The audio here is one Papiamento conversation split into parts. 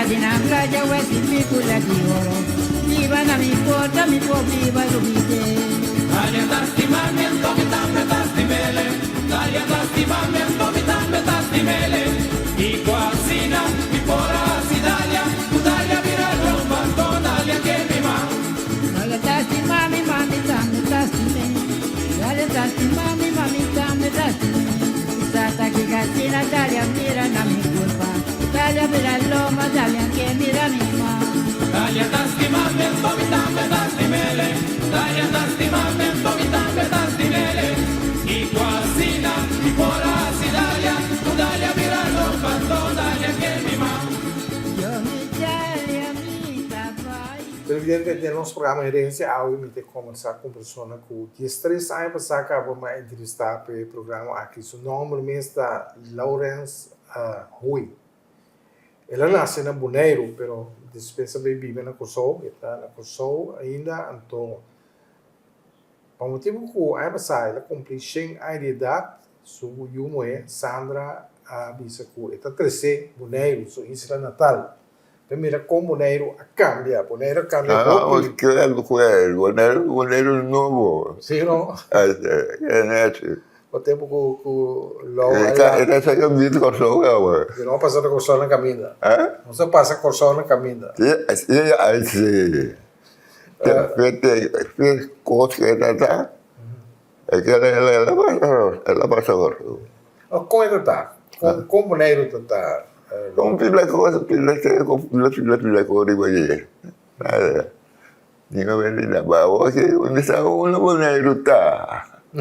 di na playa wesi picula di oro Biba na mi porta mi por biba lubide Dalia ta stima mi anto mi tambe ta stim'ele Dalia ta stima mi anto mi tambe ta stim'ele Kiko asina mi por a hasi Dalia Ku Dalia bira lomba anto Dalia ke mi ma. Dalia ta stima mi ma mi tambe ta stim'e Dalia ta stima mi ma mi tambe ta stim'e Tata ki kasina Dalia mira na mi kurpa Dalia bira lomba Dalia ke mira mi ma. Dalia ta stima mi anto mi tambe ta stim'ele Dalia ta stima mi anto mi tambe ta stim'ele Kiko asina mi por a hasi Dalia Ku Dalia bira lomba anto Dalia ke mi ma. Yo mi Dalia mi ta bai. Televidente den nos programa Herencia awe mi ta combersa cu un persona cu diestres aña pasa caba mi a entrevista pa e programa aki. Su nomber mes ta Laurens Hooi. El a nace na Boneiru pero despues a bay biba na Corsou. E ta na Corsou ainda anto pa motibo cu aña pasa el a cumpli shen aña di edad su yu muhe Sandra a bisa cu e ta trece Boneiru, su isla natal. Ta mira kon Boneiru a kambia. Boneiru a kambia hopi. Ah, claro, claro. Boneiru, Boneiru nobo. Sí, no? Nèchi. O tempu ku ku Lou a E ta sa kaminda di Kòrsou awe. Yo no a pasa na Kòrsou na kaminda. Eh? Nos a pasa Kòrsou na kaminda. Sí, sí, ai sí. Te te te kos ke ta ta. E ke el a pasa, el a pasa Kòrsou. Kon e ta ta? Kon kon Boneiru ta ta? Kon pila kos, pila seko, pila pila pila kos riba dje. Nada. Mi no bende na ba awor ke unda sa unda Boneiru ta. E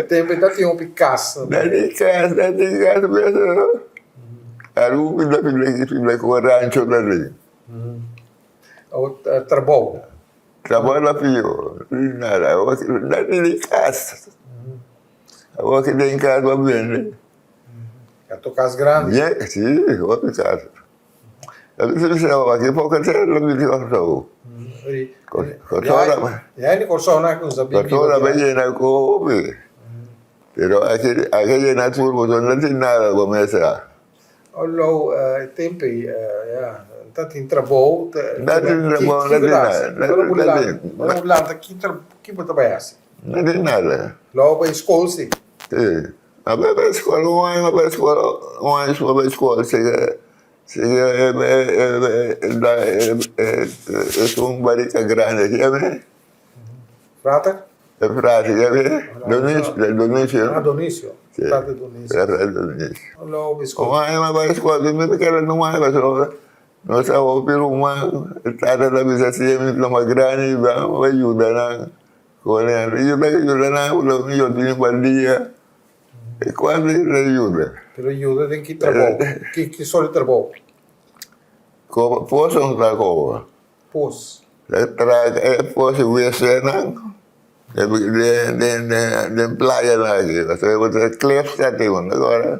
tempu ta tin hopi kas. Ta tin kas, ta tin kas pero algun pila pila pila kos rancho ta tin. Awor trabou. Trabou la pio, nada. Awor no tin ni kas. Awor ke den kas bo bende. Ya tur kas grandi. Ye, si, hopi kas. A bisa aki poko te lo mi di Kòrsou. Kòrsou ta. Ya di Kòrsou nan ku sa bibi. Kòrsou ta bai yena ku hopi. Pero aki aki yena tur boso no tin nada bo mesa. Olo e tempu ei ya ta tin trabou. No tin trabou, no tin nada. Ora bo lanta, ora bo lanta ki ki bo ta bai hasi? No tin nada. Lo bai skol si. Si. A bai bai skol un aña bai skol un aña su bai skol sigue sigue esun barika grandi siempre. Frater? E frase ya ve, Donicio, del Donicio. Ah, Donicio. Sí. Frater Donicio. Frater Donicio. Lo bisco. Un aña mas bai escola, mi ta keda un aña pasobra nos a hopi ruman, e tata ta bisa si mi ta mas grandi ban bai yuda nan con e yuda yuda nan lo mi yo tin pa dia e cuanto ta yuda. Pero yuda den ki trabou? Ki ki sort di trabou? Koba pos nos ta koba. Pos. Ta traha e pos di wc-nan den playanan aki. Pasobra bo ta cliff ta tin un agora.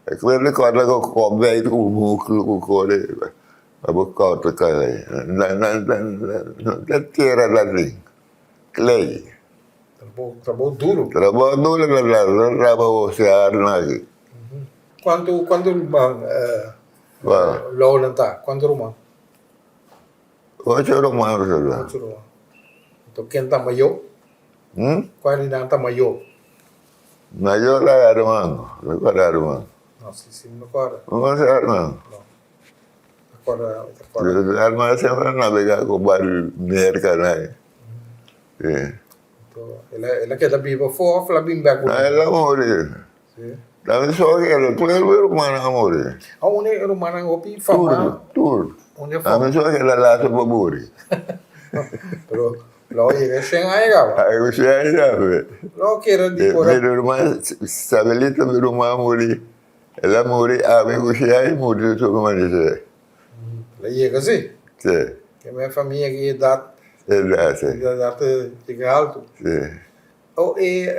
E cliff di kòrta ku kòbei ku muklu ku kore pa bo kòrta kòrta. Ta tera ta tin, clay. Trabou duru. Trabou duru ta traha pa bo searnan aki. Kuantu kuantu ruman Lowland ta? Kuantu ruman? Ocho ruman ta da. Ocho ruman. Enton ken ta mayor? Hm? Cual di nan ta mayor? Mayor ta Arman. Recorda Arman? No, si, si mi recorda. No conoce Arman? No. Recorda, recorda. Arman semper a nabega cu bar Merca nan. Si. Enton, el a, el a keda biba afo of el a bin bek? No, el a muri. Si. Tambe so keda, tur e rumannan a muri. A unda e rumannan hopi fama? Tur, tur. Unda e fama? Tambe so keda later pa muri. Pero lo yega shen aña kaba. A yega shen aña kaba. Lo keda di por. Mi ruman, Sabelita mi ruman a muri, el a muri ami ku shen aña muri su ruman di shen. El a yega si. Si. Ke mi famia ki edat. Edat si. Edat ta yega alto. Si. O e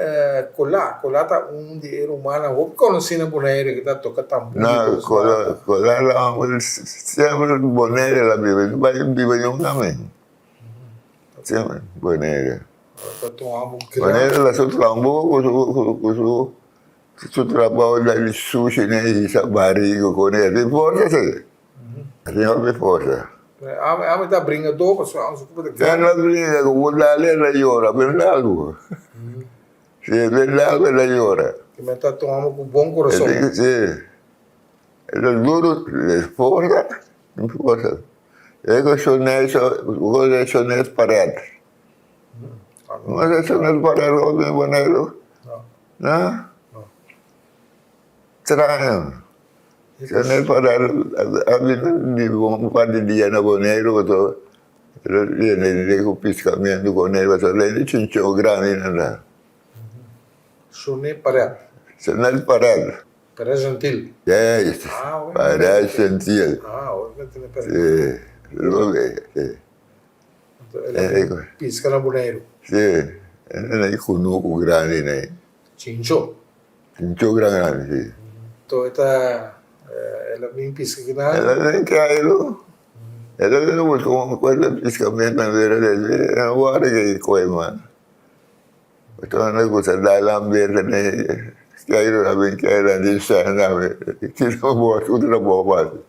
Colá, Colá ta un di e rumannan hopi konosí na Bonaire ku ta toka tambú i No, kos Colá, Colá la homber semper Bonaire el a biba, el no bai biba niun kamin. Semper Bonaire. Ta un homber grandi. Bonaire la su tambú ku su ku su. Su trabou ta di sushi ne hisa barigo ku ne tin forsa si. Tin hopi forsa. Ami ami ta bringadó pasobra ami su kupa ta grandi. El a bringa ku bo dal el a yora ben largu. Si ben largu el a yora. Ki men ta tuma ku bon kurason. Si. El ta duru forsa tin forsa. E ku shonel shonel paret. No se shonel paret den Boneiru. No? Straño. Shonel paret a bini biba un par di dia na Boneiru pasobra el a bini ku piskamentu ku Boneiru pasobra el a chinchon grandi nan ta. Shonel paret. Shonel paret. Paret gentil. Yes, paret gentil. Ah, ora mi a tende paret. Si, lo be, si. El a pisca na Boneiru. Si, el a kunuku grandi nei. Chincho. Chincho grandi, si. Anto e ta, el a bin pisca kinan? El a bin kairu. El a bin busca un kuenta piscamentu na bera desi, el a wòrdu ke koe mas. Pasobra nan gusta dal ambiente nei, kairu a bin kairu nan di sèn tambe, kiko bo ku trabou fasi.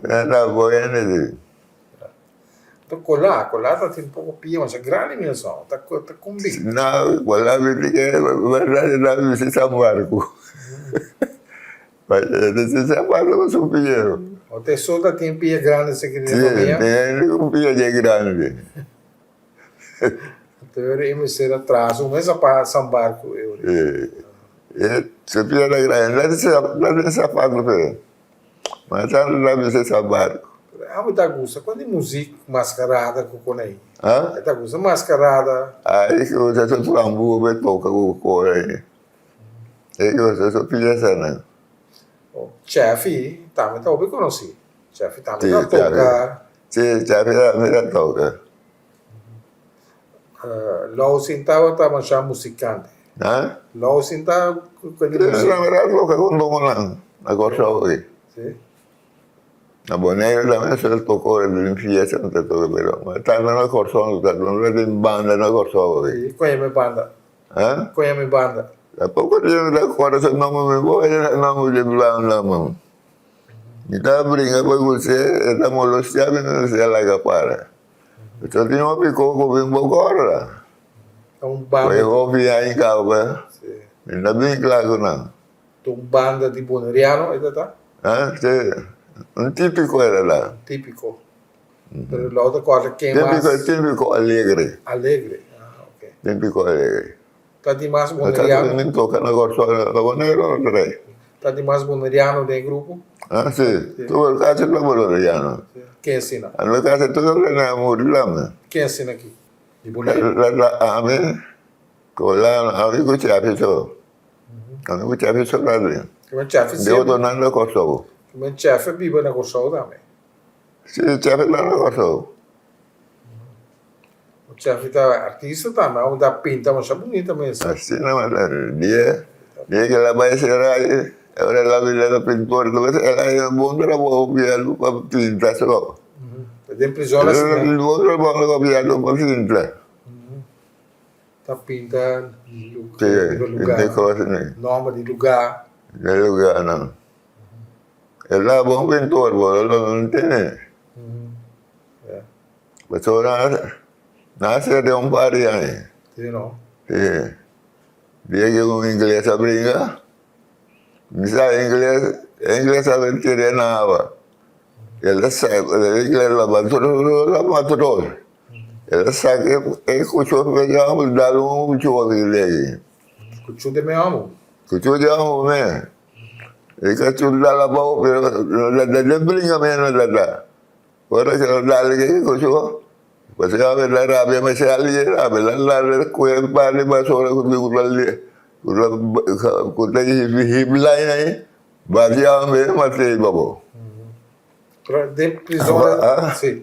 Nan ta apoyando si. Ta colá, colá ta tin poco pia masha grandi mi ason, ta ta cumbi. No, colá mi tin ke berdad e ta bisti San Marco. Bisti San Marco ku su pia. O te so ta tin pia grandi esaki den e famia? Si, tin un pia dje grandi. Te ora e mester a traha su mes a pa San Marco e ora. Si, su pia ta grandi, ta tin sapato fe. Ma tantu ta bisa sa barku. Abo ta gusta con di muziek mascarada cu con ey? Ha? E ta gusta mascarada. Ay ki gusta su tambor be toca cu cor ey. E gusta su piesanan. Cheffy tambe ta hopi conoci. Cheffy tambe ta toca. Si, Cheffy tambe ta toca. Lou sin tabata masha musicante. Ha? Lou sin ta con di music. Si, ta toca con dongonan na Corsou aki. Si. Na Boneiru tambe se ta toca ora den fiesta nan ta toca pero tanto na Corsou no ta toca tin banda na Corsou aki. Si, con yama e banda? Ha? Con yama e banda? Tampoco mi ta acorda su nomber mi bo e nomber di banda man. Mi ta brinca pa cu se e ta molestia mi no se laga para. Bo tin hopi koko bin bo gorda. Ta un banda. Bo hopi aña kaba. Si. Mi ta bin kla ku nan. Ta un banda di boneriano e ta ta? Ha, si. Un tipiko e ta ta. Un tipiko. Pero lo ta kòrda ken mas. Tipiko, tipiko alegre. Alegre, ah ok. Tipiko alegre. Ta di mas boneriano. Mi toka na Kòrsou, na Boneiru no ta rei. Ta di mas boneriano den e grupo? Ah, si. Tur kasi ta boneriano. Ken asina? Ando kasi tur ta muri lama. Ken asina aki? Di Boneiru? Ami, Colano, ami ku Chafi so. Ami ku Chafi so ta den. Kimen Chafi De otronan na Kòrsou. Kimen Chafi biba na Kòrsou tambe? Si, Chafi ta na Kòrsou. Chef ta artista tambe, abo ta pinta masha bunita mes. Asina mas ta dia dia ke el a bai sera ahi ora el a bira ta pintor el a haña bon trabou gobierno pa pinta so. Den prizon a siña. Bon trabou di gobierno pa pinta. Ta pinta lugar, nomber di lugar. Di lugarnan. El ta bon pintor bo no ntende. Pasobra nan a sera den un par di aña. Sí, no? Sí. Dia ke un ingles a bringa, mi sa ingles, e ingles a bin tira na awa. El a sa, e ingles la mata tur. El a saka e kuchú di awa dal un kuchú aki lei. Kuchú di mi amo? Kuchú di amo me. E kuchú dal abou, pero den bringa mi no ta da. Ora ke nos dal ke kusho, pasobra awe ta rabia masha alie, awe ta dal ku e par di basura ku tin ku ta ku ta hibla ei, batia awe mat'é babo. Pero den prizon si.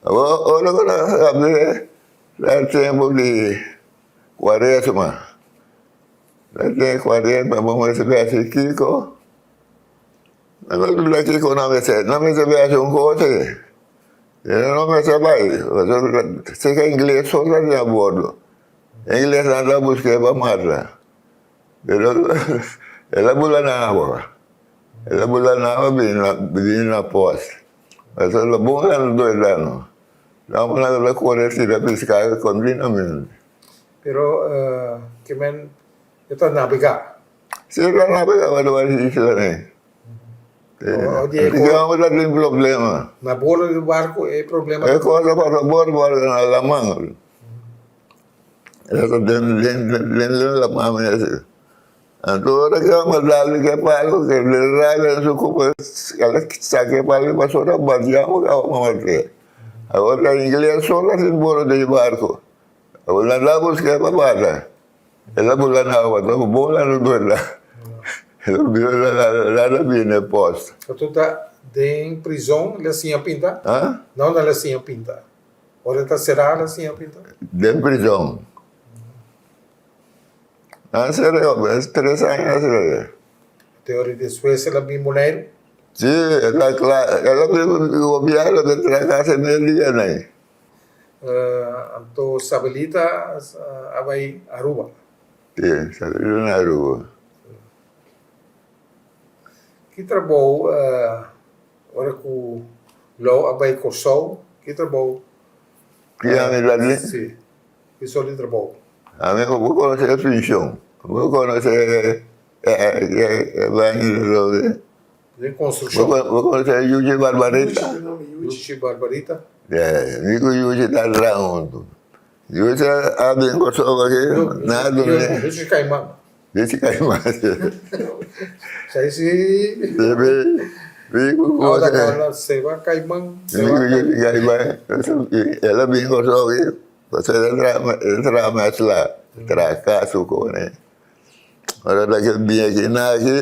Ora ku nan rabia ta tempu di kuaresma, ta tempu kuaresma bo mester hasi kiko. Nan a bira kiko nan mester, nan mester bai hasi un kos ei. Nan no mester bai, pasobra seka ingles so ta den abordo. Ingles nan ta busk'é pa mata. Pero el a bula na awa. El a bula na awa bini na pos. Pasobra lo bon nan lo doe no. Nan por nan ta kore tira piska kontinuamente. Pero ke men e ta nabegá? Si e ta nabegá pa riba e isla nei. Digamos ta tin problema. Na bordo di barko e problema. E kos a pasa bordo barko na laman. Eso den den den den laman mes. Anto ora ke a dal ke palo ke den rabia den su kupa el a saka e palo pasobra batiamo ke awa mate. Awor ta ingles solo a sin bordo di barko. Awor nan ta buska pa bata. El a bula na awa ta bola no duela. El a bira la la bini e post. Anto ta den prizon el a siña pinta? Ha? Na unda el a siña pinta? Ora el ta será el a siña pinta? Den prizon. Nan a sera e tres aña a sera. Te ora despues el a bin Boneiru? Si, el a kla, el a bin gobierno ta traha casi media nei. Anto Sabelita a bai Aruba. Si, Sabelita na Aruba. Ki trabou ora ku Lou a bai Kòrsou, ki trabou? Ki ami la di? Si, ki sort di trabou? Ami bo konosé e funshon, bo konosé e baño di lobe. Den konstrukshon. Bo konosé Yuchi Barbarita? Yuchi Barbarita? Mi ku Yuchi ta traha huntu. Yuchi a bin Kòrsou aki, nan a dun'é. Yuchi Kaiman. Yuchi Kaiman, si. Sa si. Mi ku konosé. Seba Kaiman. Mi ku Yuchi Kaiman. El a bin Kòrsou aki, pasobra el a traha mèsla, traha kas ku kone. Ora ta ke bin aki nan aki.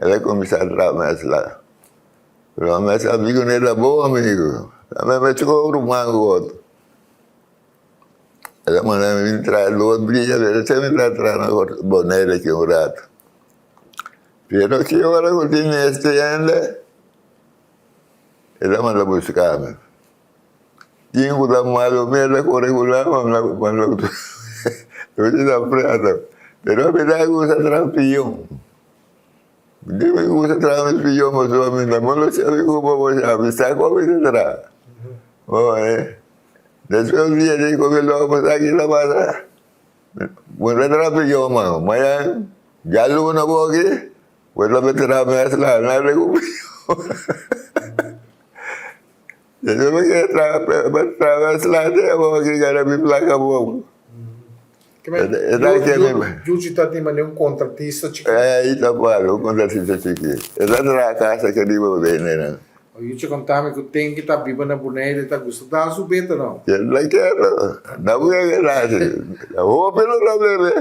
El a kuminsá traha mes la. Pero mes amigu no era bon amigu. Ta mes ku ruman ku otro. El a manda mi bin traha dos dia, pero semper mi ta traha na Bonaire aki un rato. Pero ki ora ku tin mester hende, el a manda buska mi. Tin ku ta malo mi a ta kore ku nan, ma no ta presa. Pero mi ta gusta traha pion. Mi gusta traha mi pion pasobra mi ta no sabi kuma bo sa, mi sa kon mi ta traha. Despues un dia di ku mi loko sa ki ta pasa, bo ta traha pion man, mañan djaluna bo aki, bo ta traha mesla, nada ku pion. Yo me quedé tra bo ki gana mi plaka bo. Yuchi ta tin manera un kontratista chikí. Eh, ta palo, un kontratista chikí. E ta traha kasa ke riba bende nan. Yuchi konta mi ku ten ki ta biba na Bonaire ta gusta dal su beta no. La kero, na bebe nasi. Hopi no ta bebe.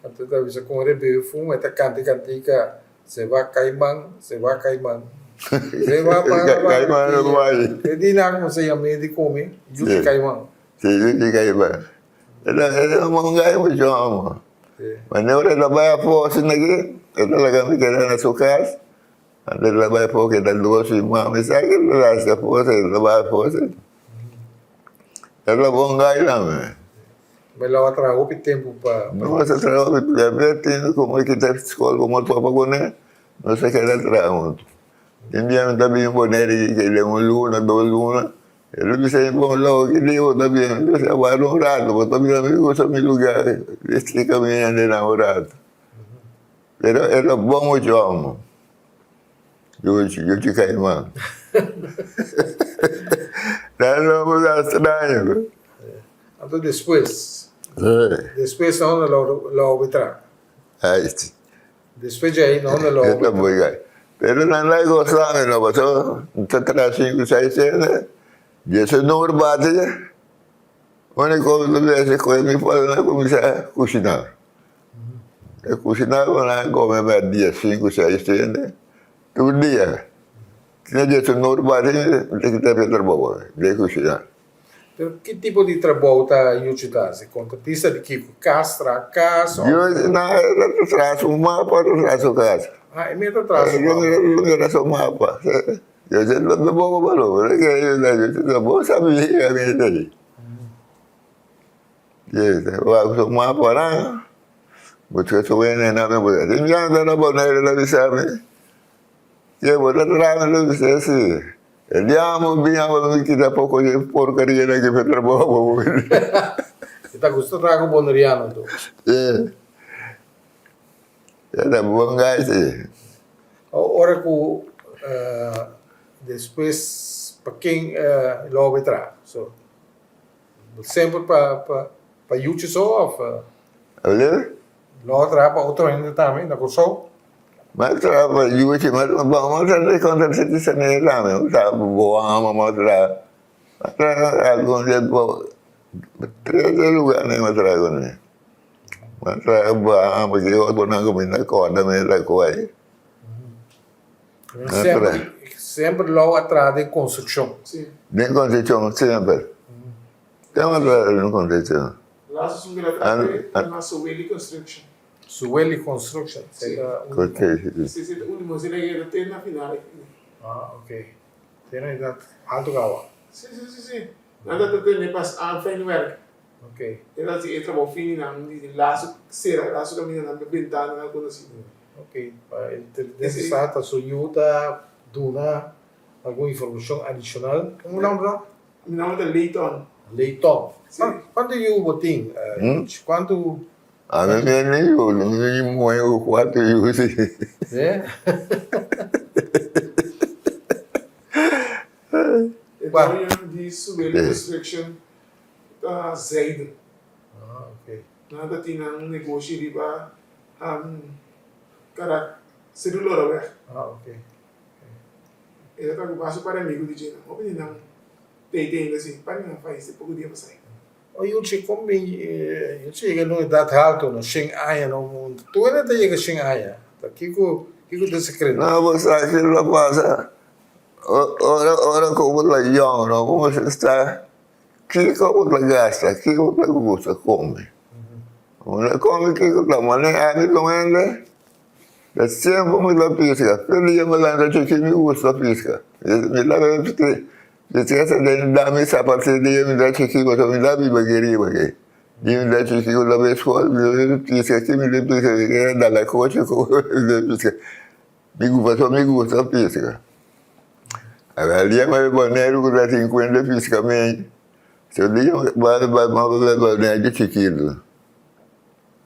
Anto ta bisa kon e bebe fuma e ta kanta e kantika. Se va Caimán, se va Caimán. Se va para Caimán Uruguay. E di nan como se yama di come, Yuchi Caimán. Si, Yuchi Caimán. Era un gai mucho amo. Ma ora el a bai afó asina aki, el ta laga mi keda na su cas. Anto el a bai afó keda dos siman. Mi sa ke el ta hasi afó, el ta bai afó. El ta bon gai tambe. Mi lo a traha hopi tempu pa. Nos a traha hopi tempu. E tin komo e kita skol komo topa kuné, nos a keda traha huntu. Tin bia mi ta bin Bonaire aki keda un luna, dos luna. E lo bisa mi bon lou ki dia bo ta bin? Mi bisa warda un ratu, bo ta mira mi usa mi luga e kaminda nan un ratu. Pero e ta bon muchu amo. Yuchi, Yuchi Caimán. Ta nomber ta straño. Anto despues, despues na unda lo lo obi tra? Ay. Despues dje ahi na unda lo obi tra? Pero nan la gosa mi no paso ta traha sinku seis hende, dje number bati, uniko ku ta hasi ku mi por a kuminsá kushiná. E kushiná ku nan kome pa dia sinku seis hende tur dia. Tin dje number bati mi ta kita e trabou di kushiná. Pero ki tipo di trabou ta Yuchi ta hasi? Kontratista di kiko? Kas, traha kas òf? Yuchi na ta traha su mapa, ta traha su kas. Ah, e mester traha su mapa. E mester traha su mapa. Yuchi ta bobo balor, Yuchi ta bo sabi e mester ei. Wak su mapa nan. Buska su wene na mi buska. Si mi anda na Bonaire ta bisa mi, ke bo ta traha mi ta bisa si. E dia amo bin amo mi kita poko di porkeria na ki fe trabou bo bo. E ta gusta traha ku boneriano anto? Si. E ta bon gai si. Ora ku despues pa ken lo bai traha? So semper pa pa yuchi so of? Alé? Lo a traha pa otro hende tambe na Kòrsou? Mi a traha pa yuchi, mi a traha kontra seti sanera tambe, mi a traha pa Boama, mi a traha, mi a traha algun di tres lugar mi a traha kuné. Mi a traha Boama, ki otronan ku mi no kòrda mi ta koi. Semper, semper Lou a traha den konstrukshon. Den konstrukshon, semper. Semper a traha den konstrukshon. Laatste zoek dat awe na Suweli Construction. Suweli Construction. Si. Si, si, ta ultimo. Si, la te na final. Ah, ok. Te na edad alto gawa. Si, si, si, si. Nan ta ta tene pas aanfijn werk. Ok. E ta si e trabou fini nan di laatste sera, laatste caminda nan bentana nan con asina. Ok. Pa e entrevista ta su yu ta duna algun informacion adicional. Como nomber ta? Mi nomber ta Leiton. Leiton. Si. Cuantu yu bo tin? Cuantu? Ami mi no tin yu, mi tin muhe ku cuatro yu si. Si? E doño di Suweli Construction ta Zijde. Ah, ok. Nan ta tin nan negoshi riba Karak Seru Loraweg. Ah, ok. E ta ocupa su par amigo di dje nan. Hopi di nan tei tei ainda si. Par di nan fayece poco dia pasai. O Yuchi, con bin Yuchi yega na un edad halto no, shen aña no, tur hende ta yega shen aña, ta kico kico ta e secreto? No, bo sa ki lo pasa, ora ora cu bo ta yong no, bo mester sa kico bo ta gasta, kico bo ta gusta come. Bo ta come kico ta mane ami con hende. Ta semper mi ta pisca, tur dia mi lanta chuchi mi gusta pisca. Mi ta pisca hasta den da mi sapateria mi ta chuchi pasobra mi ta biba aki riba aki. Di mi ta chuchi ku ta bai skol mi ta pisca aki mi ta pisca mi ta dala kochi ku mi ta pisca. Mi pasobra mi gusta pisca. Awor dia mi bai Boneiru ku ta sinkuenta pisca mi, tur dia mi bai bai Boneiru chikitu.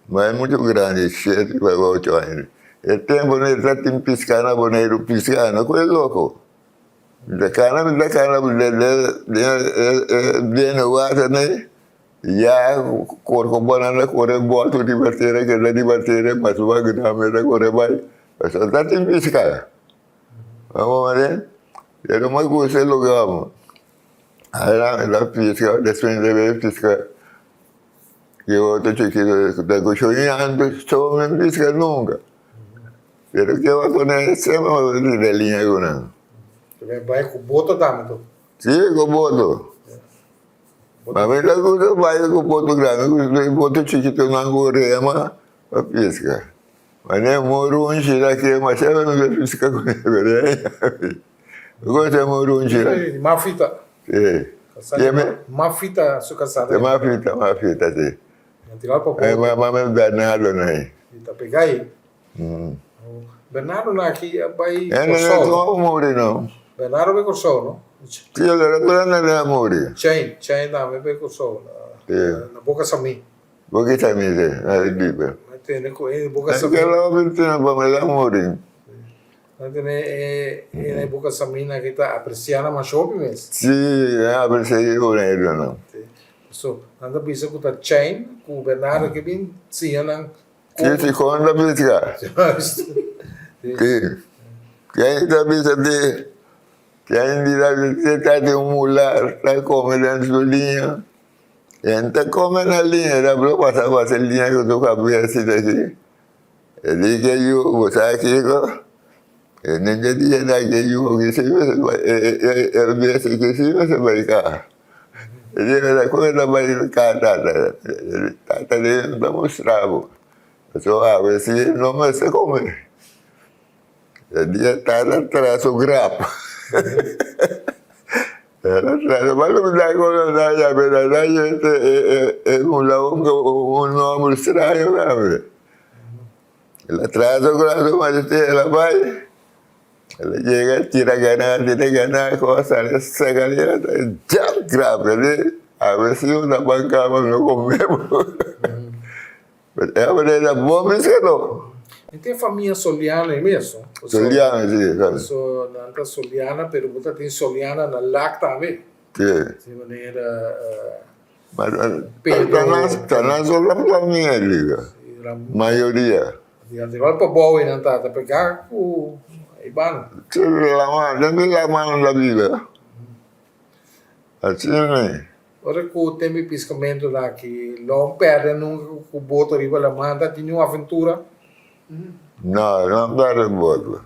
Ma e muchu grandi, shete pa ocho aña. E tempu mi ta tin piská na Boneiru, piská no ku e loko. Mi ta kana, mi ta kana den e water nei, ya korkobonan ta kore bòltu riba tera, keda riba tera, mas wak tambe ta kore bai. Pasobra ta tin piská. Bo mira? Pero mi gusta e lugá bo. Aynan mi ta piska, despues mi ta bai piska. E otro chiquito ta cu soñando so no pisca nunca. Pero ke bo pone semper bo ta tira liña cu nan. Te bai bai cu boto tambe to? Si, cu boto. Ma mi ta gusta bai cu boto grandi, cu boto chiquito nan cu rema pa pisca. Ma ne morunchi ta kema semper mi ta pisca cu ne. Bo conoce morunchi? Mafita. Si. Mafita su casada. E mafita, mafita, si. E mama Bernardo na ei. Ta pega ei. Bernardo na aki a bai Kòrsou. E no muri no. Bernardo bai Kòrsou no? Si, Bernardo a muri. Chain, Chain tambe bai Kòrsou. Na Boka Samí. Boka Samí, si. Na riba. Mi tende ku e Boka Samí. E kila hopi tempu el a muri. Nan tene e e boka Samina ki ta aprecia nan masha hopi mes. Si, nan aprecia e Boneirunan. Si. So, nan ta bisa ku ta Chain ku Bernardo ke bin siña nan kon. Si, si, kon ta piska. Juist. Si. Ken ta bisa di, ken di ta bisa ta tin un mula ta kome den su liña. En ta kome na liña, ta blo pasa pasa liña ku su kabes aki. E di ke yu bo sa kiko? E nin ke dia na ke yu ki si mester bai e bes ki si mester bai ka. E di mester kon e ta bai ka tata? Tata di no ta mustra bo. Pasobra awe si no mester kome. E dia tata traha su grap. E mula un nomber straño tambe. El a traha su braso mas te el a bai. El a yega tira gana tira gana ku a sali saka li a jam grap el di awe si bo ta ban kaba mi no come bo. Pero e hombre era bon piskadó. Mi tin famia Soliana ei mes no. Soliana si. So nan ta Soliana pero bo ta tin Soliana na Lac tambe. Si. Di manera. Ta nan so la famia liga. Mayoria. Di igual pa bou ei nan ta ta pega ku ei banda. Si laman den di laman la biba. Asina mi. Ora ku tempu di piskamentu ta aki lo perde nunka ku boto riba laman ta tin un aventura? No, no perde boto.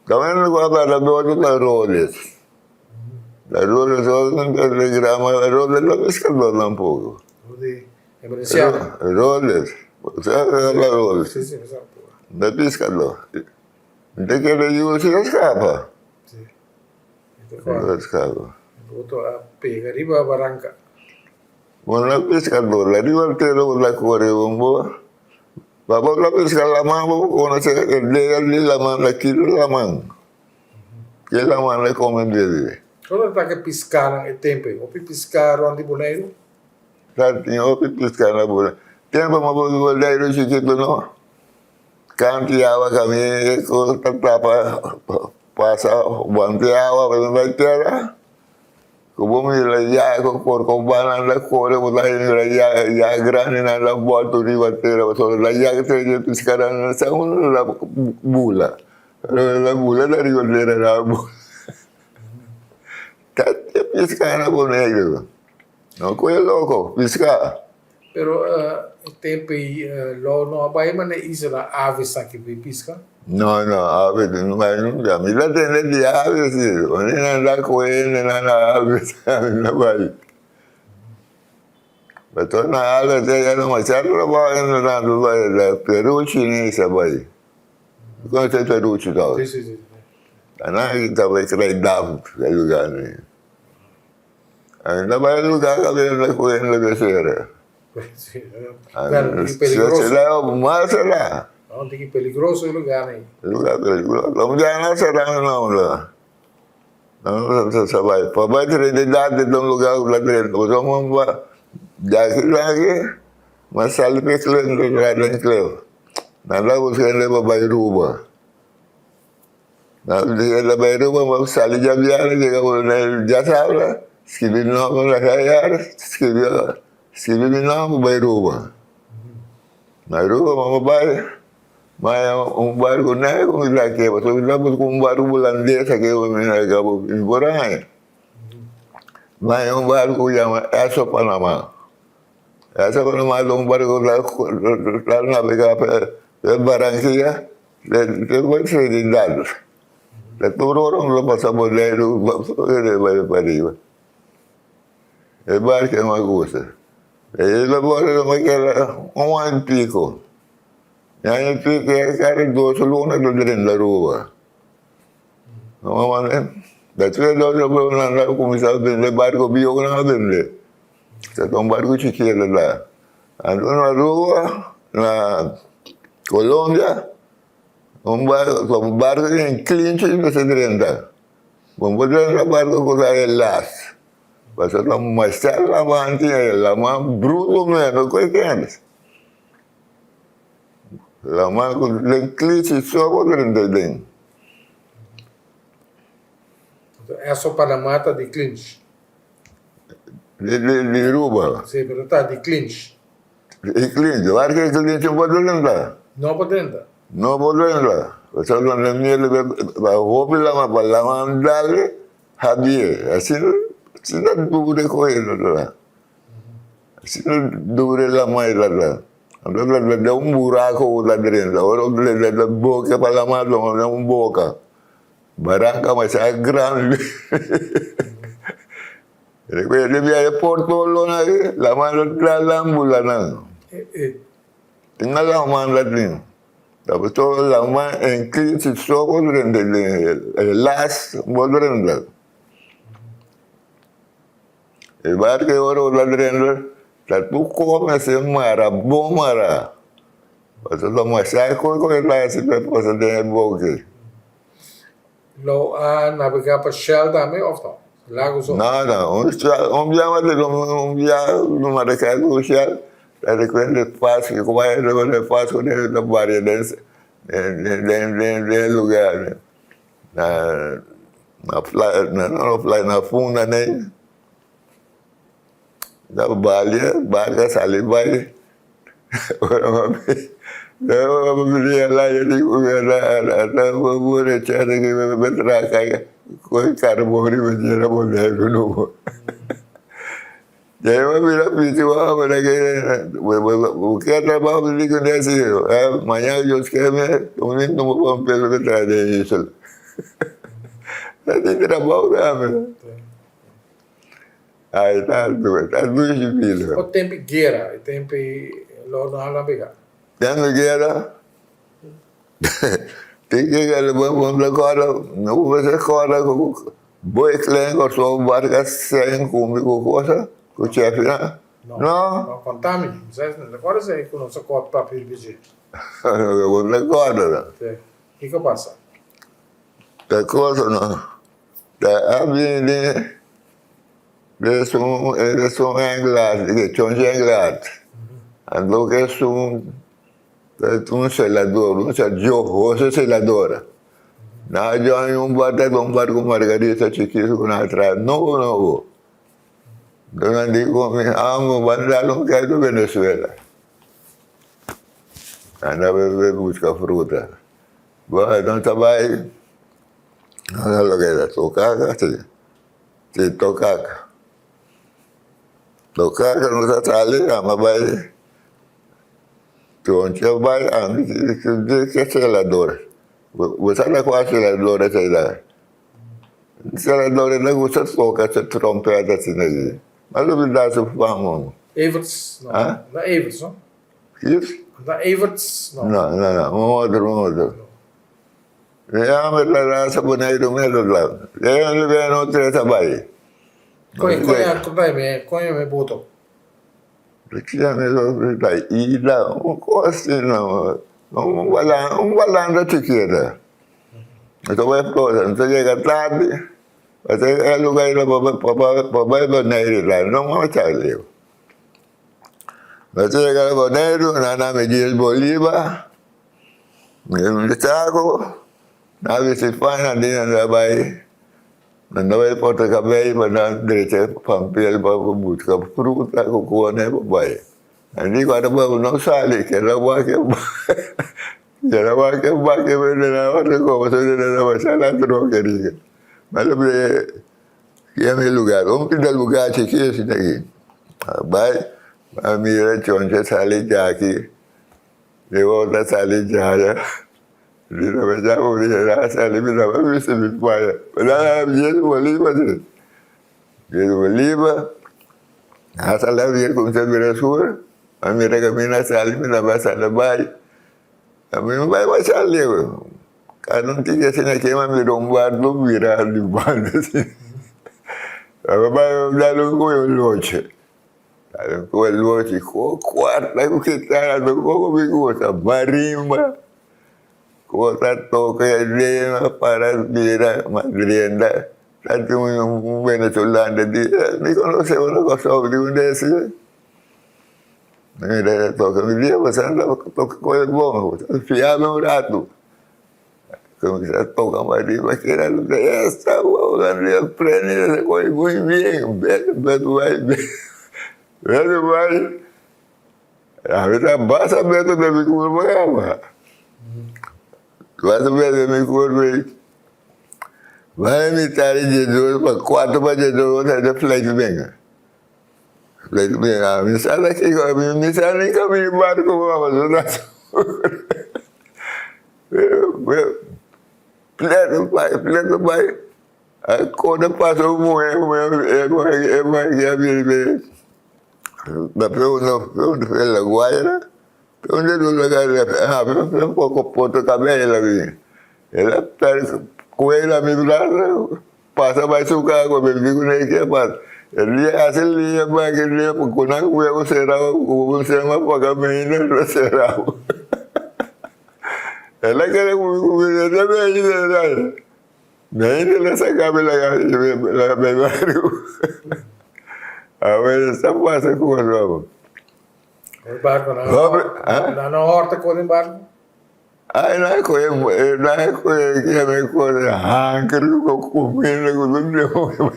Tambe mi a perde boto ta Roles. Ta Roles ora mi perde grama Roles no piskador tampoco. Roles, Roles. No piskador. Mi ta kere yu si a skapa. Boto a pega riba baranka. Bo no piskador, riba tera bo ta kore bo bo. Pa bo ta piska laman bo por konosé e dea di laman ta ki laman. Ki laman ta kome bebe. Kono ta ke piskanan e tempu ei? Hopi piska rònt di Boneiru? Sa tin hopi piska na Boneiru. Tempu mi a Boneiru chikitu no. Kanti awa kaminda ku ta tapa pasa wante awa pa bai tera. Ku bo mira ya ku korkobá nan ta kore bo ta mira ya ya grandi nan ta bòltu riba tera pasobra ta ya te e piskadó nan sa unda ta bula pero ta bula ta riba tera ta bula ta e piska na Boneiru no koe loko piska. Pero e tempu ei lo no a bai manda isla aves aki pa e piska? No, no, aves no bai nunka. Mi ta tende di aves si. Unda nan ta kohe hende nan na aves, mi no bai. Pasobra na aves ei a demasiado trabou hende nan ta bai. Ta Peruchi ni sa bai. Bo konosé Peruchi tòg? Si, si, si. Ta nan ta bai krai dam e lugar ei. Ainda bai lugar kaminda ku hende ta sera. Sera mas sera. No, tin ki peligroso e lugar ei. Lugar peligroso. Lo ya no sera no no. No sa bai. Pa bai Trinidad ta un lugar ku ta drenta. Pasobra bo ba djaki djaki mas sali pa e kleu entra den kleu. Nan ta buska hende pa bai Aruba. Na Beirut bo sali djabièrnè yega bo na djasabra skibi nòmber na kayar skibi skibi mi nòmber bai Aruba. Na Aruba bo bai bai un barku nègro mi ta keba pasobra mi ta buska un barku hulandes aki mi na kaba mi por haña. Bai un barku yama Esso Panama. Esso Panama ta un barku ta nabegá pa Barranquilla. Despues Trinidad, ta tur ora un lo pasa Boneiru bai pa riba. E barco no a gusta. E lo borde lo keda un aña y pico. Un aña y pico ya cada dos luna ta drenta Aruba. Despues dos luna nan a cuminsa bende barco bieu nan a bende. Ta un barco chikito ta. Anto na Aruba, na Colombia, un barco, un barco tin klinchi mester drenta. Bo no por drenta barco ku ta e las. Pasobra ta masha laman tin ei, laman bruto mes, no koe kens. Laman ku den klinchi so por drenta den. Anto eso Panama ta di klinchi. Di Aruba. Sí, pero ta di clinch. Di clinch. Waar ke clinch no por drenta. No por drenta. No por drenta. Pasobra nan miedo ke pa hopi lama pa lama dal habie. Asina asina dure kohe ta ta. Asina dure lama e ta ta. Anto ta ta un buraco ku ta drenta. Ora ku ta boka pa lama ta un boka. Baranka masha grandi. Recuerdo viaje por todo lado, la mano tras la ambulana. Tenga la mano latín. La todo la mano en crisis solo el las volverla. El barco de oro la drenda, la tu come se mara, bomara. Pasobra ta masha kos ku e ta hasi pa e pasa den e boki. Lo a nabegá pa Shell tambe òf no? Lago so? No, no. Un Shell, un bia mas di un bia no manda kai ku Shell. Ta recuerdo Pascu, ku bai recuerdo Pascu den ta baria den den den den lugar na na playa, no na playa, na funda nei. Na balia, barca sali bai. Ora mi bini ala ya di ku ana ana bure chara ki me traka koi carbon riba jera Boneiru nobo. Dei mi bira piti wa mira ke buka trabaho mi di ku nesi mañana Dios ke me un mi tumo pa un peso ke traha den isla. Ta tin trabaho tambe. Ai ta ta dushi bida. O tempi guera, e tempi lo no a nabega. Tempi guera tin ke kere bo bo ta kòrda no bo mester kòrda ku bo e klen Kòrsou barka sen kumi ku kosa ku chèfinan no. No konta mi, mi sa no ta kòrda esei ku nos a kòrda papia di dje. Bo ta kòrda no. Kiko pasa? Ta kosa no. Ta a bini esun esun England e chonchi England anto ku esun un selador un djohoso selador nan a join un barco un barco margarita chikito ku nan a traha nobo nobo enton nan di ku mi amo ban dal un kèt Venezuela nan a bai buska fruta bo nan ta bai. No lo que era tokaka, si. Si tokaka. Tokaka no ta sali, ama bai. Troncha bai, ami ke selador. Bo sa na kua selador esei ta? Selador ta gusta toka su trompeta asina aki. Mas lo mi da su fama. Everts no. Na Everts no? Kies? Na Everts no. No, no, no. Un otro, un otro. Mi hòmber ta rasa Boneiru mes ta la. E hende bia no tres a bai. Kon kon bai mi kon mi boto? Kia mi lo ta ida un kos asina un balansa un balansa chikito. Mi ta bai esposa mi ta yega tardi pasobra e lugar ei pa bai Boneiru ta no mucha leu. Mi ta yega Boneiru nan a mi dies boliba. Mi saco, nan bisti paña di nan ta bai, nan ta bai corta cabey pa nan drecha pampel pa busca fruta cu cone pa bai. Nan di cuando bo no sali keda wak e keda wak e wak e nan otro cosa nan ta basha nan troca riba. Ma lo yami e lugar, un pida lugar chikito asina aki, bai a mira choncha sali djaki. Mi wou ta sali djaya, mi ta pensá ku mi a sali mi tabata bisti mi paña. Nan a bies Bolívar si, bies Bolívar, a sali a bira kuminsá bira sur, a mira kaminda a sali mi tabata sali bai, a mi no bai masha leu, kada un tiki asina kema mira un barco bira di banda asina, a bai dal un koe un loche. Ku e lochi ku kuarta ku kitara tampoco mi gusta marimba ku ta toka e lema para bira madrienda ta tin un venezolano di mi konosé ora kòrsou di un desi mi ta toka mi dia pasando toka ku e bon fiami un ratu. Cuminsa toca marimba keda esta wou prende esa cosa muy bien bebe bebe bai bebe bai ami ta basa bebe den mi curpa caba basa bebe den mi curpa y bai mitad di diesdos pa cuatro pa diesdos ora ta flight bin flight bin ami sa na kico mi sa ni camina barco pasobra Pleto bai, pleto bai. Kore pasa un muhé, e muhé, e muhé ke a bini be na pe un pe La Guaira, pe un de lugar ah pe un poko Puerto Cabello el a bini. El a pèr kue na mi brasa, pasa bai su kaka, mi di kuné ke pasa. El dia hasi liña bai, liña ku nan webo será, ku un sema paga mi no será. El a kere ku mi ku mi no ta bini na nan. Mi ainda no saka mi laga laga bai barku. Awe sa pasa ku nos amo. Kon barku nan Hopi, ha? nan no horta kon den barku? Ai nan kohe nan kohe keme kos hanker ku kuminda ku tur demoño.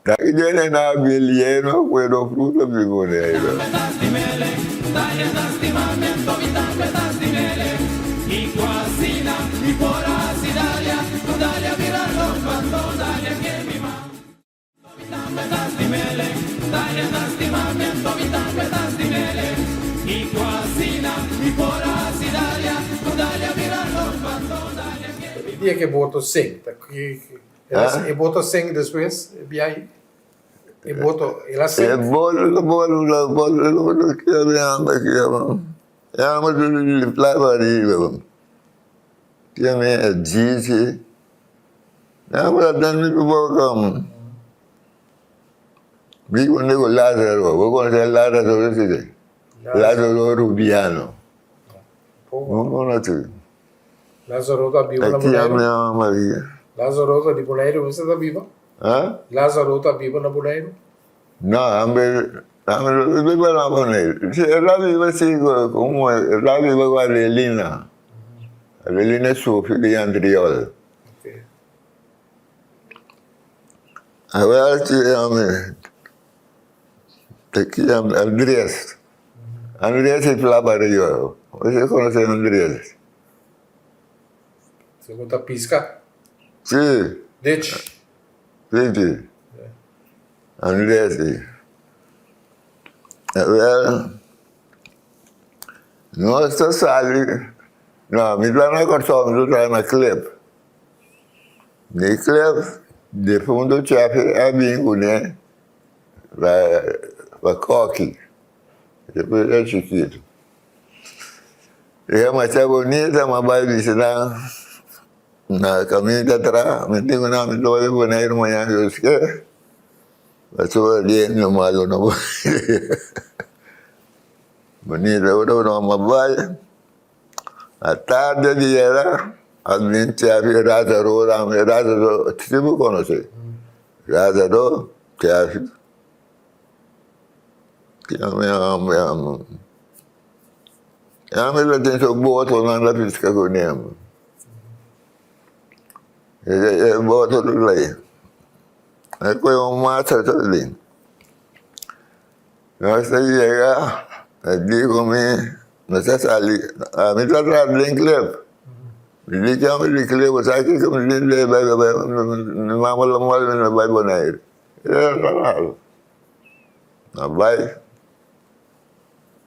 Taki djene na bilieno ku no fruta di Boneiru. E dia ku e boto sink ta E boto a sink despues e biahi? E boto el a sink? E boto, e boto, e boto, e boto kia mi anda kia man. E amo di playa ariba. Kia mi e djisi. Mi amo ta den mi boka man. Mi kende ku Lazaro, bo konosé Lazaro si? Lazaro Rubiano. Bo konosé? Lazaro ta biba na Boneiru? Lazaro ta di Boneiru, mester ta biba? Lazaro ta biba na Boneiru? No, hamber, hamber no biba na Boneiru. Si el a biba si ku el a biba ku Adelina. Adelina Sofi di Andriol. Awel si ami ta kia Andries. Andries y Fla Barrio. Usted conoce Andries? Se ku ta pisca? Si. Ditch. Si, si. Andries si. Well, nos ta sali, no, mi ta na Kòrsou, mi ta traha na Klip. Di Klip, difunto chefe a bin kuné. Pa koki despues e chikitu e masha bonita mi a bai bishita na kaminda tra mi tin ku nan mi ta bai Boneiru mañana Dios ke pasobra di hende malu no por bonita ora ku nos a bai a tarde di yera a bin chefi Lazaro Lazaro si bo konosé Lazaro. Te haci? Ami lo tin su boto nan ta pisca cu nem. E boto ta ley. E coge un masa ta ley. Nos ta yega, e di cu mi, nos ta sali, ami ta traha den club. Mi di cu ami di club, sa kico mi di mi mama lo manda mi bai Bonaire. A bai,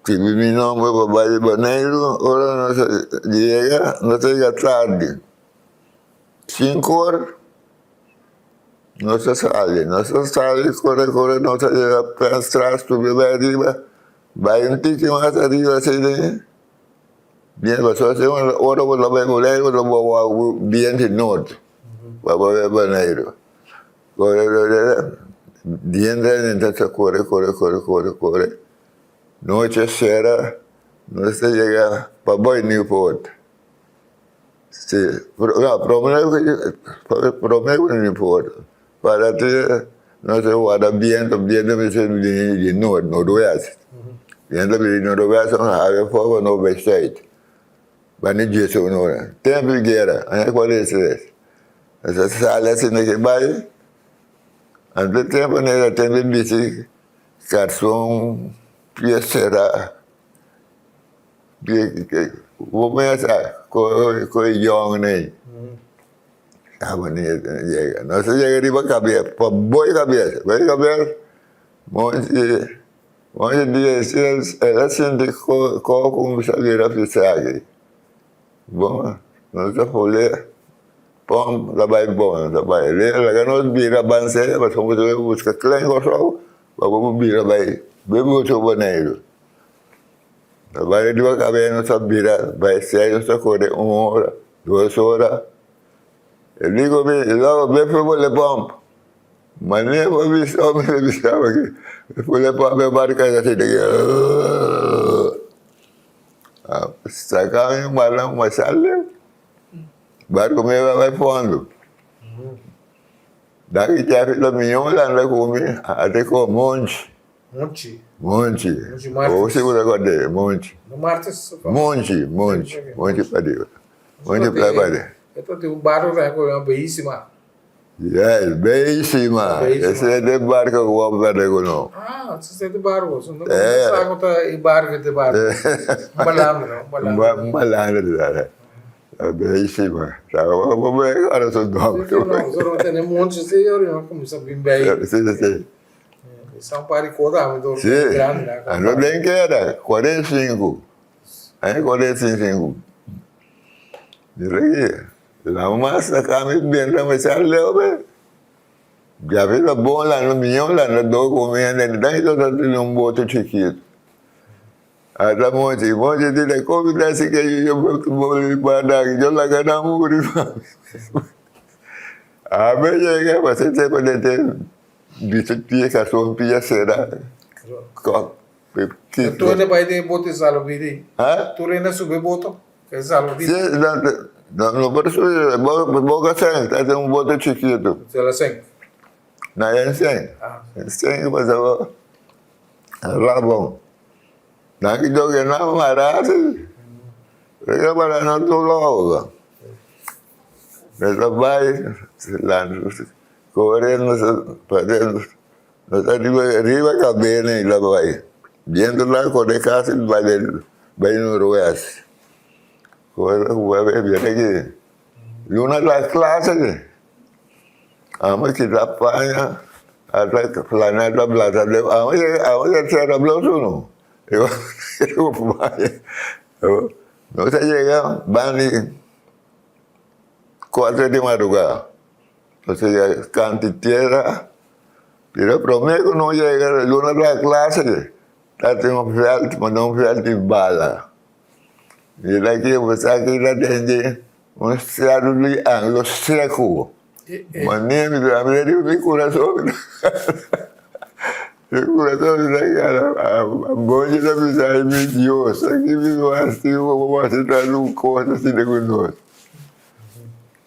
skibi mi nomber pa bai Boneiru, ora nos a yega, nos a yega tardi, sinku or nos a sali, nos a sali kore kore nos a yega Penstraat subi bai ariba, bai un tiki mas ariba asina, bien pasobra si ora bo ta bai Boneiru bo ta wak bien di nort pa bo bai Boneiru. Bien ta ta kore kore kore kore kore nochi a sera nos ta yega pa bai Newport si no prome prome ku Newport para ti nos a wara biento biento mester bini di nort noroest biento bini di noroest nos a haga for nos bai sait bani djes un ora tempo di guera aña 43. Nos a sali asina ke bai, anto tempu no era tempu di bisti karson, pia sera, bo mesa ku e yòn ei. Nos a yega riba kabes, pa boi kabes, boi kabes, monchi monchi di el a sinti koko kuminsá bira pisá aki. Bon, nos ta pone pon ta bai bon, ta bai. Laga nos bira banse, pasobra bo ta buska klen Kòrsou, pa bo bira bai bebe otro Boneiru. Ta bai riba kabes nos ta bira bai sei, nos ta kore un ora, dos ora. E di ku mi, logo be fue pone pòmp. Manera bo bisa mi ta bisa bo ki, pone pòmp e barka ta sinti. Saka mi mala masha leu. Barco mi a bai fondo. Daki Jeffy ta mion landa ku mi a te ko Monchi. Monchi. Monchi. Monchi Martes. Bo sigur ta kòrda Monchi. No Martes. Monchi, Monchi. Monchi pariba. Monchi playa pariba. E ta tin un barco tambe ku yama Beyísima. Yes, Beyísima. Ese e barco ku bo a pèrdè ku no. Ah, ese e barco. So no sa ku ta e barco e barco. Un balandra, un balandra. Un balandra. Beyísima. Bo bo kòrda su nòmber. Si, si, no. Nosotros tene Monchi si, ora nan kuminsá bin bei. Si, si. San par di kos ami dor Sí, grandi na ano den keda 45. Aña 45. Mira aki, la mas saka mi benta mi sa leu be. Gabi ta bon landa miyo landa do ku mi hende ni tan ta tene un boto chikitu. Ata mochi, mochi di ta komi ta si ke yo bo banda aki, yo laga nan muri pa mi. Ami yega pa se pa den te Bichi pia karton pia sera kòp Kiko. Tur hende bai den e boto e salba bida ei. Ha? Tur hende a subi e boto e salba bida. Si, no no por subi, bo ka sèn, ta den un boto chikitu. El a sèn? No, el a sèn. El sèn pasobra rabon. Nan ki toke nan mara si. Pero para nan tur logo. Nos a bai kore nos nos a riba riba kabena i la bai bientu la kore kasi bai bai noroest kore bai bira aki luna ta klase amo kita paña ata plana ta blasa amo amo ta sera bloso no nos a yega banda di cuatro di madruga nos a yega canti tierra pero prome cu nos yega luna ta clase ta tin un veld manda un veld di bala y aki bo sa ki ta tende un cerro di anglo seco. Mane mi ta mira di mi kurason mi kurason ta keda bonchi ta bisa ay mi Dios aki mi no hasi bo hasi tantu kos asina ku nos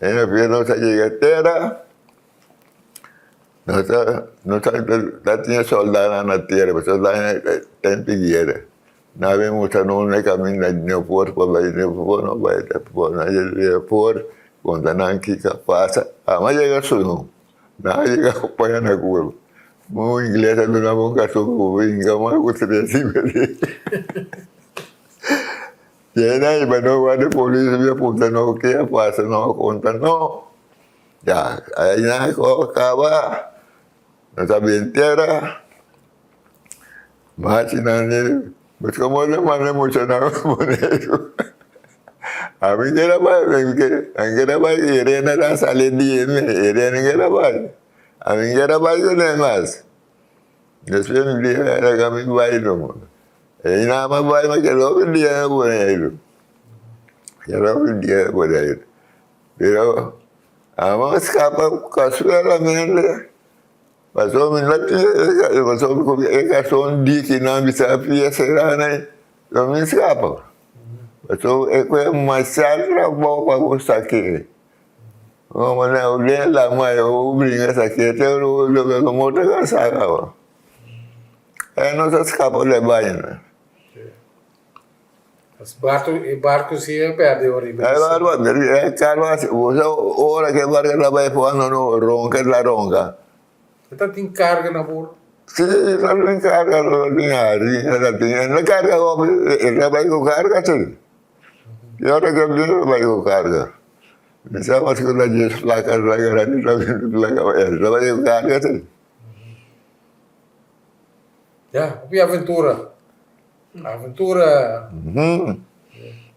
en afia nos a yega tera nos ta nos ta tin e soldanan na tera pasobra soldanan ta den guera nan a bin mustra nos e kaminda Nieuwpoort pa bai Nieuwpoort no bai Nieuwpoort nan yega Nieuwpoort konta nan kiko a pasa amo a yega sunu nan a yega paña na kurpa un ingles a duna mi un karton ku hinka mas ku tres yena hiba nos wak di polis mi a puntra nos ke a pasa nos a konta no ya aina a kaba nos a bin tera. Machi nan di, Pues como lo manda mucha nan Boneiru. Ami keda bai, mi keda bai, Irene ta sali di mi, Irene keda bai. Ami keda bai ku nan mas. Despues mi di, laga mi bai no. E nan a bai, mi keda hopi dia na Boneiru. Keda hopi dia na Boneiru. Pero amo skapa kasualmente. Pasobra mi no tin pasobra ku e karson diki nan bisa pia sera nan lo mi skapa. Pasobra e ku e masha trabou pa bo sake. Bo manda bo den lama e bo bringa sake te ora bo no ta kansa kaba. E no ta skapa de baño. E barco si a perde ora E barco a perde, e carro a ora ke barco ta bai fondo no ronca ta ronca. E ta tin carga na bordo? Si, e ta tin carga, ta tin harina, ta tin, e no carga hopi, e ta bai ku carga si. E ora ke bin ta bai ku carga. Mi sa mas ku ta dies placa ta grandi ta binti placa, e ta bai ku carga si. Ya, hopi aventura. Aventura.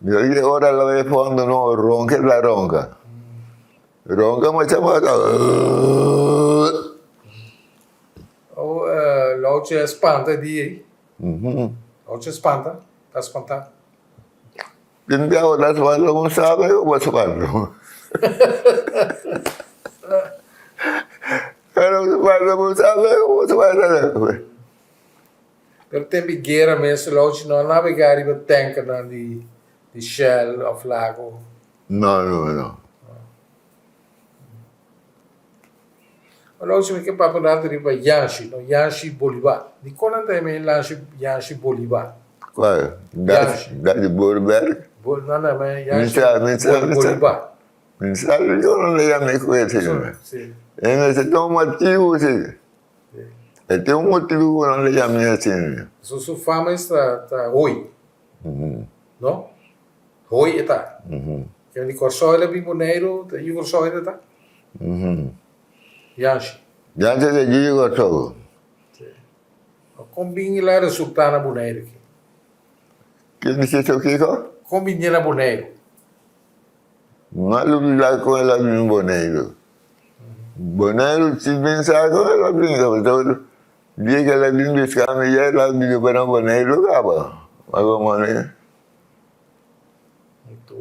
Yo di ora lo e fondo no ronca la ronca. Ronca mucha mata. Oh, Louche spanta di ei. Louche spanta, ta spanta. Tin bia bo ta spanta bo sabe ku bo spanta. Pero spanta bo sabe ku bo spanta. Pero tempo di guera mes Louchi no a nabega riba tankernan di. Di Shell of Lago? No, no, no. Ora si mi ke papia un rato riba Yanshi, no? Yanshi Bolivar. Dikon nan ta yama e Yanshi, Yanshi Bolivar? Cual? Yanshi. Dati Borberg? Bo, nan ta yama Yanshi Mi sa, mi sa, mi sa. Bolivar. Mi sa dikon nan ta yama e ku ese. Si. E mester ta un motibu si. E tin un motibu ku nan ta yama e asina. So su fama es ta, ta hoy. No? Hoy e ta. Ken di Kòrsou el a bin Boneiru, ta yu Kòrsou el ta? Yanshi. Yanshi ta yu Kòrsou. Si. Kon bin el a resultá na Boneiru aki? Ken di sitio kiko? Kon bin el na Boneiru? No a lubidá kon el a bin Boneiru. Boneiru si bin sa kon el a bin, pasobra dia ku el a bin biska mi ya el a biba pa na Boneiru kaba. Mas o menos.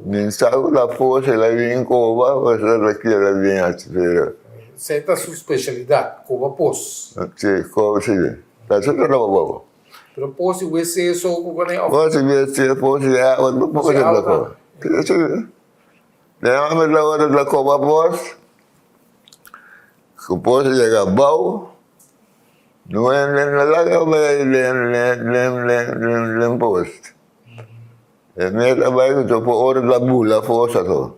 Min sa ku ta forsa el a bin koba pasobra ta keda bin hasi pero. Esei ta su spesialidat, koba pos. Si, koba si. Ta su trabou. Pero pos di wc so ku kone of. Pos di wc, pos di awa, tur pos el ta koba. Si. Den homber ta ora ta koba pos, ku pos yega abou, no hende no laga bai den den den den pos. E mes a bai ku topo ora ta bula pos ato.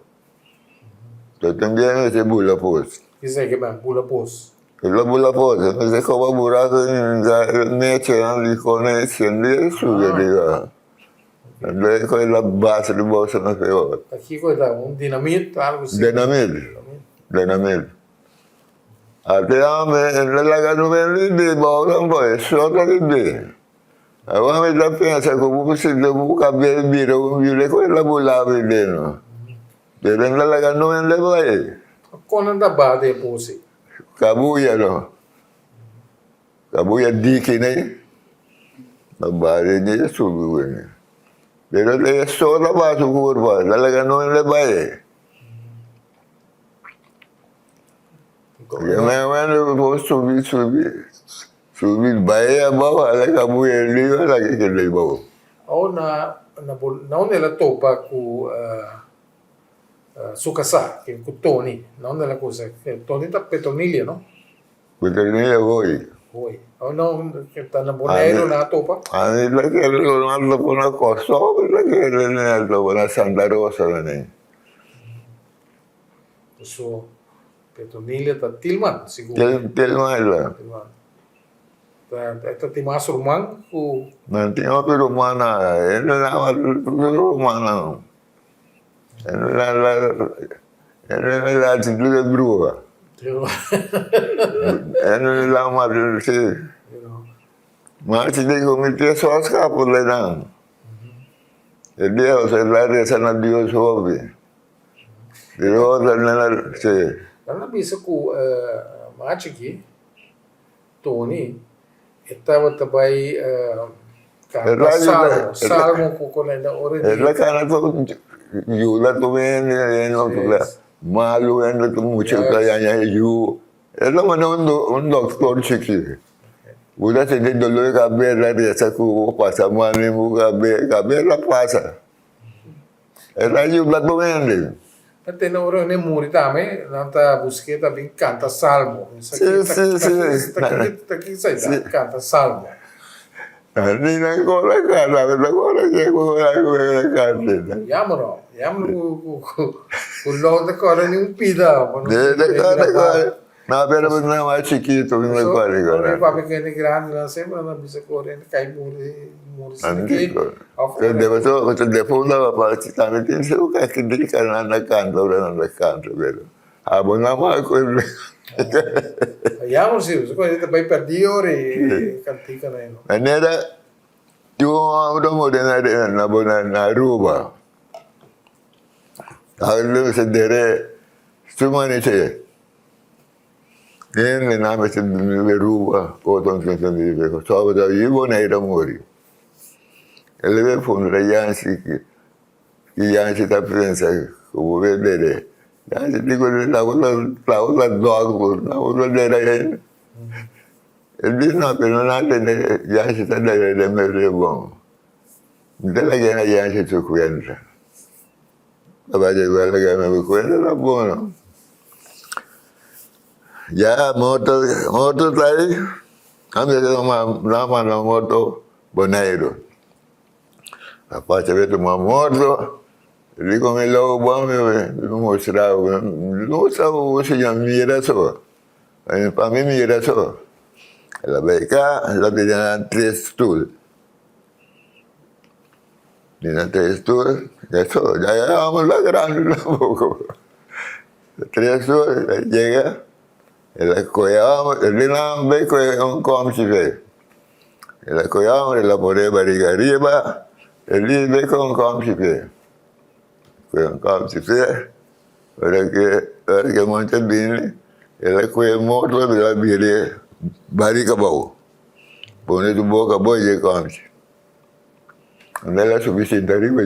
Ta tin bien mester bula pos. Kisa ke ban bula pos? E ta bula pos, e mester koba buraku i mechanan di kone sende e subi ariba. Anto e koe la base di boso na peor. Ta kiko e ta? Un dinamit algo si? Dinamit, dinamit. Ate ame e ta laga numen di di bou tampo, e so ta di di. Awor mi ta pensa ku bo sinti bo kabes bira un bira ku e ta bula mi deno. Pero e ta laga numen di bai. Kon nan ta baha den e posi? Kabuya no. Kabuya diki nei. Ta baha den dje e subi wene. Pero e so ta baha su kurpa, ta laga numen di bai. Yo me subi subi. Subi bai abou hala kabuya riba laga keda abou. Awor na na bo na unda el a topa ku su kasá, ku Tony? Na unda el a kusa? Tony ta Petronilia, no? Petronilia Hoy. Hoy. Awor na unda ta na Boneiru nan a topa? Ami ta kere ku nan a topa na Kòrsou, mi ta kere nan a topa na Santa Rosa tambe. So Petronilia ta Tilman, sigur. Tilman e ta. Tilman. Ta, e ta tin mas ruman ku. Nan tin hopi ruman na, e no na ruman nan. E no na la, e no na la tur e bruha. E no na la mas si. Mas si digo mi tin so skapa de nan. E dia e la resa na Dios hopi. Nan a bisa ku machi aki, Tony, e tabata bai kanta salmo, salmo ku konenda ora di. E ta kanta ku yuda tur hende, malu hende ku mucha ta yaña e yu. E tabata un doktor chikí. Bo ta sinti dolor di kabes, resa ku bo pasa mal den bo kabes, kabes ta pasa. E ta yuda tur hende. Ta tene ora hende muri tambe, nan ta busk'é ta bin kanta salmo. Si, si, si. Ta ki sa ta kanta salmo. Ni nan kore kanta, mi ta kore ke ku kore kanta. Yama no, yama ku ku lo ta kore ni un pida. Ni ta kore kore. No, pero mi ta mas chikitu mi no kore kore. Ora mi papia ku hende grandi nan semper nan ta bisa ku ora hende kai muri muri sin aki. Defunta papa tambe tin su karakteristika nan ta kanta ora nan ta kanta pero abo nan mas ku Yammer si, pasobra ku hende ta bai pèrdí ora e kantikanan ei no. Manera tin un hòmber ta muri na Aruba. Aldo se dere su manece. Hende nan mester di Aruba otro mester di Kòrsou ta yu Bonaire a muri. El a bin puntra Yancy ki Yancy ta pensa ku bo bin dere. Yancy di ku tabata tabata dòk tabata dere hende. El di no pero nan tende Yancy ta dere den mes rebon. Mi ta laga Yancy su kuenta. Papa di guarda che mi quello era buono. Ya moto, moto ta ahí. Cambia de una mano moto Bonaire. Papa se ve tuma moto. Dico mi logo buono, mi mostrava, no stavo si mira so. Pa mi mira so. La beca, la tenía tres stoel. Tenía tres stoel, eso, ya llegábamos la grande tampoco. Tres stoel, llega, el coyábamos, el día beco un comchi El coyábamos, la pone barriga arriba, el día beco un comchi Un comchi Ora que, ora que monta bini, el coye moto, la biri, barriga bau. Pone tu boca boy de comchi. Non è la sufficiente arriva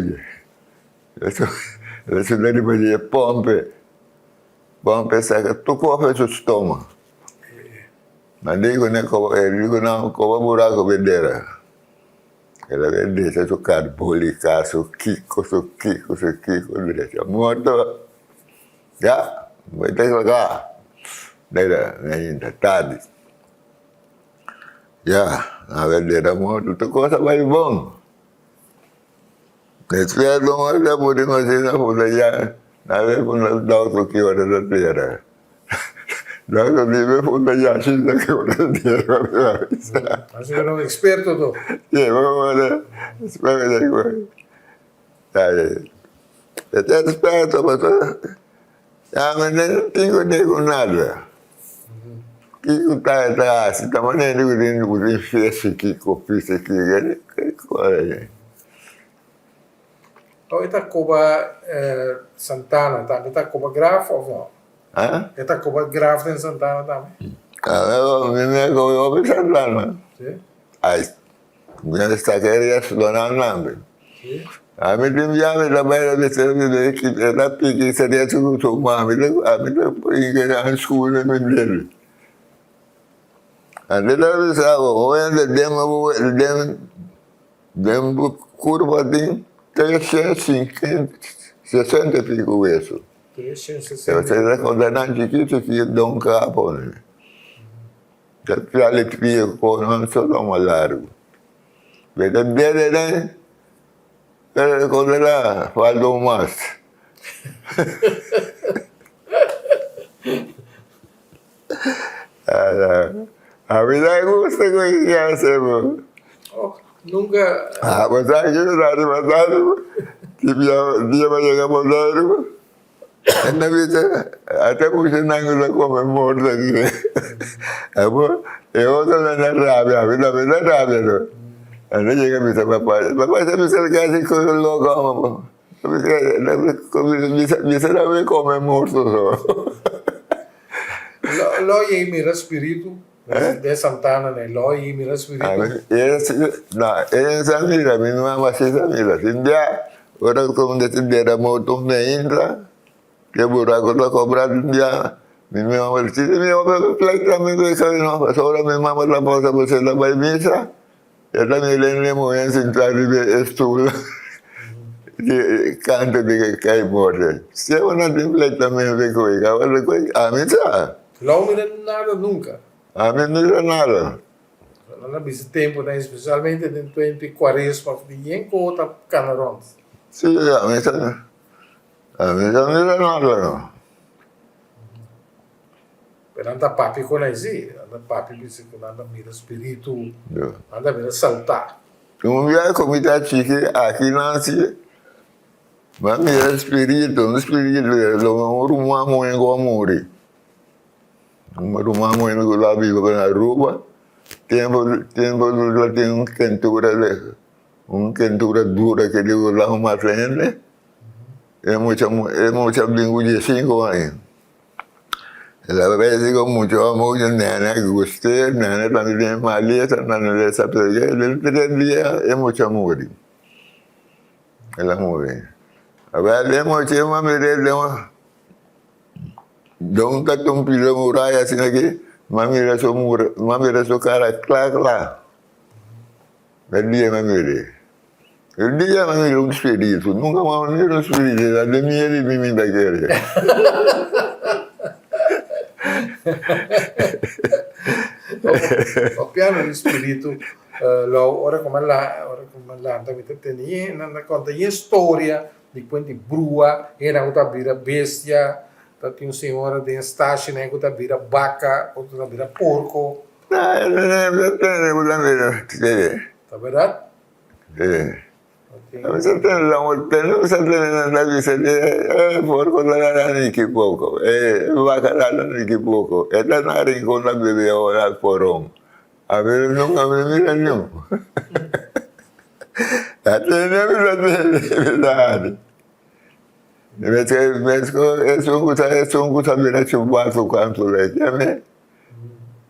La sufficiente arriva pompe. Pompe saca tu cofe su stomaco. Ma dico ne co dico no come buraco vedere. E la vede su carbolica, su chicco, su chicco, su chicco, dice, morto. Ya, voy a acá. Era, tarde. Ya, a ver, era morto, tu cosa vai bom. Después no ya pudimos ir a por allá, a ver con los doctor que iban a la tierra. Doctor dime por allá, sí, la que iban a la tierra. Así que era un experto tú. Sí, bueno, espera, Este experto, pues, ya me tengo ni con nada. Kiko tá atrás, tá maneiro que tem fez Kiko, fiz aqui, que coisa. Oh, esta Coba eh, Santana tambe, ta coba graf of no? Ah? E ta coba graf den Santana tambe? Ah, mi me comió Santana. Si? Ai, mi sta queria suonar nambe. Si? A mi tim ya mi la bayra de ser de que la piki seria su su mami, a mi la que an school me me Ande la sabo, o de dem dem dem curva de 360 e pico eso. 360. Se você condenan chiquito que don capo. Tra le pie con non solo ma largo. Vede bene, pero condena falta más. A mí me gusta que hacemos. Oh, nunca. Ah, pues aquí me da Tipo, dia vai chegar por dentro. Na vida, até porque não la come morta. E outro na rabia, a mí me da rabia, no. Ando llega mi papá, papá se me acerca así con loco, Mi se come morto. Lo, lo y mira espíritu de Santana, ne? Lo y mira espíritu. No, esa mira, mi mamá sí esa mira. Sin día, ahora como decir, era moto me entra, que buraco lo cobrar un día. Mi mamá, sí, mi mamá, pleita, mi no, ahora mi mamá la pasa por ser la misa. Ya también le muy bien sentar y estuvo. Canta de que cae morre. Se una simple también de cuica, a mí sa. Lo mira nada nunca. A mí no era nada. Na bisa tempo, né? Especialmente dentro de quaresma, de yenko ta canaron. Sí, a mí sa. A mí no era nada, no. Pero anda papi con aí, anda papi bisa con anda mira espíritu, No. anda mira saltar. Un día comida chiqui aquí nací. Ma mira espíritu, un espíritu, lo rumamo en amore. Un rumamo en la vivo en Aruba. Tempo, tempo la tiene un quentura de, un quentura dura que digo la más grande. Es mucha, es mucha de 5 años. La vez digo mucho amor, nana guste, nana también tiene maleza, nana de esa, pero ya el 3 días es mucho amor. El amor. A ver, le hemos hecho una mire, le hemos don ka tum pilo muraya sino que mami era su mami era su cara clara clara. El día mami. El dia mi mira un spiritu, nunka mas mi mira un spiritu, ta den miedu di mi mi ta kere. Papiando di spiritu, lo ora ku mi a ora ku mi a lanta mi ta tende yen nan ta konta yen storia di kuenti brua, hende ku ta bira bestia, ta tin un señora den e stashi nan ku ta bira baka, otro ta bira porko. Ta bèrdat? Porco ta na niki poko, vaca ta na niki poko, e ta na rincon ta bebe awa na poron. Ami nunca mi mira niun. Ta tende mi ta tende mi ta hari. Esun ku ta esun ku ta bira chubatu kantu lei.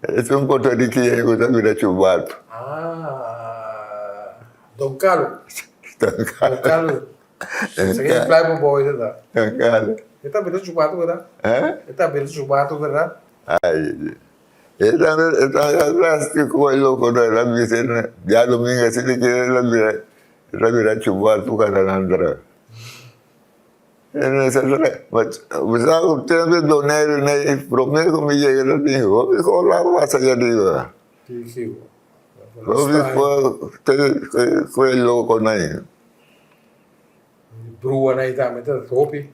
Esun portorikiño ku ta bira chubatu. Ah, Don Carlos. Don Carlos. Esaki e playa pa bo esa ta. Don Carlos. E ta bira chubatu, verdad? Eh? E ta bira chubatu, verdad? Ay, e ta e ta plástico e loco no el a bisa diadomingo asina ki el a bira el a bira chubatu kada nan tra. Bo sa ku tempu e Donairu na e promé ku mi yega ta tin hopi kos a pasa allá riba. Hopi kos ku e lokonan ei. Bruanan ei tambe ta hopi.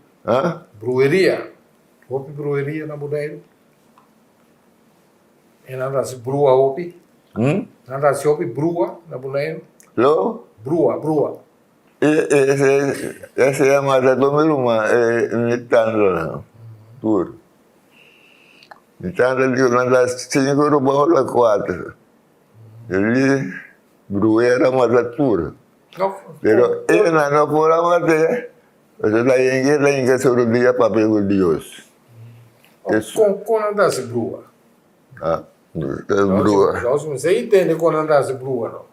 Brueria. Hopi brueria na Boneiru. E nan ta hasi brua hopi. Nan ta hasi hopi brua na Boneiru. Lo? Brua, brua. Ese a mata tur mi ruman e mi tanta tur. Mi tanta di ku nan ta sinku ruman o ta kuater. Li bruera mata tur. Pero e nan no por a mat'é pasobra ta yinga ta yinga su rudia papia ku Dios. Kon nan ta hasi brua? Brua. Nos a intende kon nan ta hasi brua no.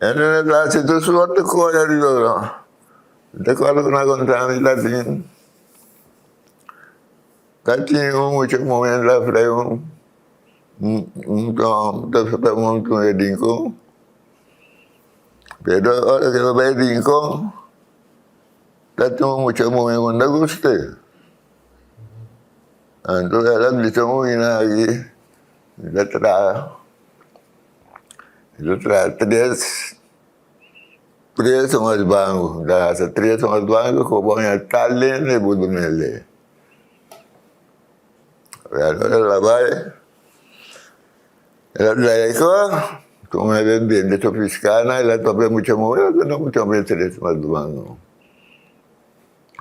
En realidad, si tu suerte coge riba, de acuerdo con la contabilidad, tin, ta tin un mucha mujer la frei un, un, un, un, un, un rincón. Pero ora que va rincón, ta tin un mucha mujer cu no guste. Anto el a bisa un mina aki, ta traha. Yo traha tres, tres horas bangu, ta hasta tres horas bangu ku bo haña tal hende bo dun'el. El a bai, el a traha ko, kon el a bende su piskana el a topa e mucha muhé, el a duna mucha muhé tres horas bangu.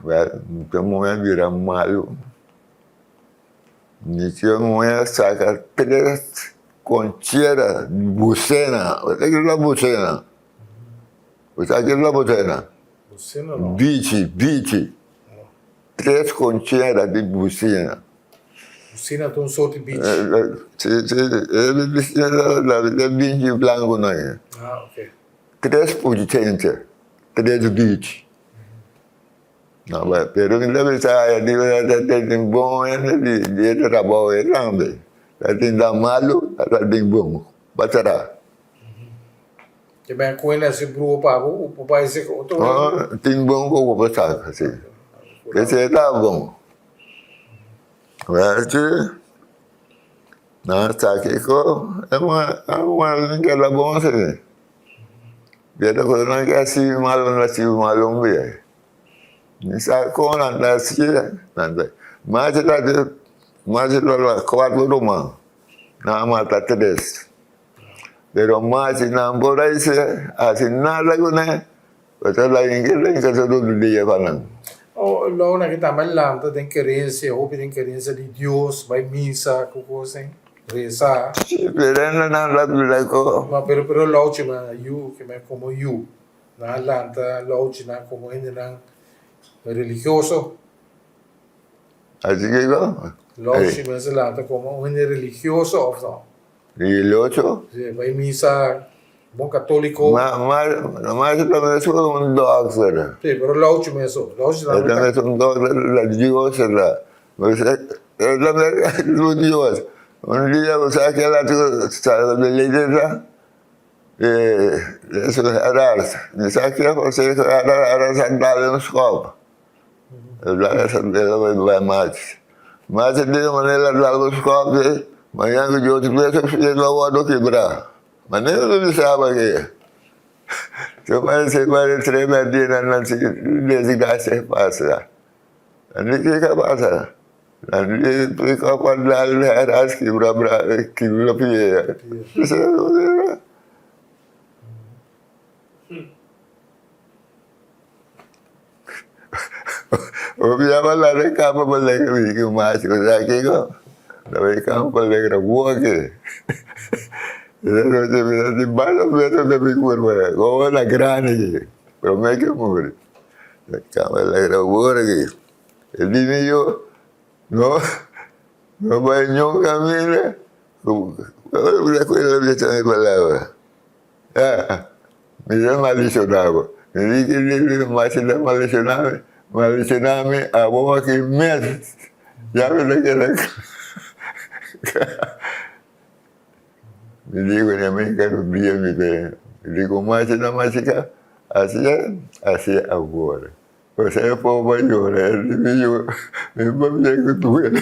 Mucha muhé a bira malu. Mi tio muhé a saka tres konchera di busena. Bo sa kiko ta busena? Bo sa kiko ta busena? Busena no. Bichi, bichi. Tres konchera di busena. Busena ta un sort di bichi? Si, si. E busena ta e bichi blanku nan. Ah, ok. Tres puchencha, tres bichi. No, pero mi ta bisa aya di ta tin bon hende di di e trabou ei tambe. Ta tin ta malu, ta tin bon. Basará. Te ben ku hende hasi bruho pa bo, bo por bai seka otro hende? No, tin bon ku bo por saka, si. Esei ta bon. Wèlchi, nan a saka e ko, e muhé keda bon si. Pero ku nan ke hasi malu, nan hasi malu un bia. Mi sa kon nan ta hasi, nan ta mas ta mas ta la kuater ruman, nan a mata tres. Pero mas nan por a hasi hasi nada kuné, pasobra la hende ta hinka su rudia pa nan. Oh, lo nan ke tambe lanta den kerensia, hopi den kerensia di Dios, bai misa ku kos den. Resa. Si, pero nan ta bira ko. No, pero pero louchi nan yu, ke men komo yu. Nan a lanta louchi nan komo hendenan religioso. Asi kiko? Louchi men sa lanta komo un hende religioso of no? Religioso? Si, bai misa, bon katoliko. Ma, ma, ma si ta mes un dokter. Si, pero louchi men so. Louchi tambe ta. E ta mes un dokter, religioso ta. Un dia bo sa kila sa Aras, mi sa ke José Aras a dal un skòp. El a bai Machi. Machi di manera el a dal un skòp di mañana ku Dios bes e lo wòrdu kibrá. Manera mi bisaba ke su parese parese tremendina nan si desgrasia pasa. Nan di kiko a pasa? Nan di kiko a dal Aras kibra kibra pia. Bo bia pa lada e kama pa legra mi ki machi ku sa kiko ta bai kama pa legra woki esa nochi mi ta di mas o menos na mi kurpa komo na grandi aki prome ke muri kama legra woki e di mi yu no no bai niun kaminda ku mi palabra. Mi ta maldishoná bo. Mi di ki di machi ta maldishoná mi, maldishoná mi abo aki mes. Ya mi ta keda Mi di ku mi ka rubia mi pe. Mi di ku machi ta machiká, asi e, asi awor. Ose e pobo a yora, e di mi yu, mi papia ku duele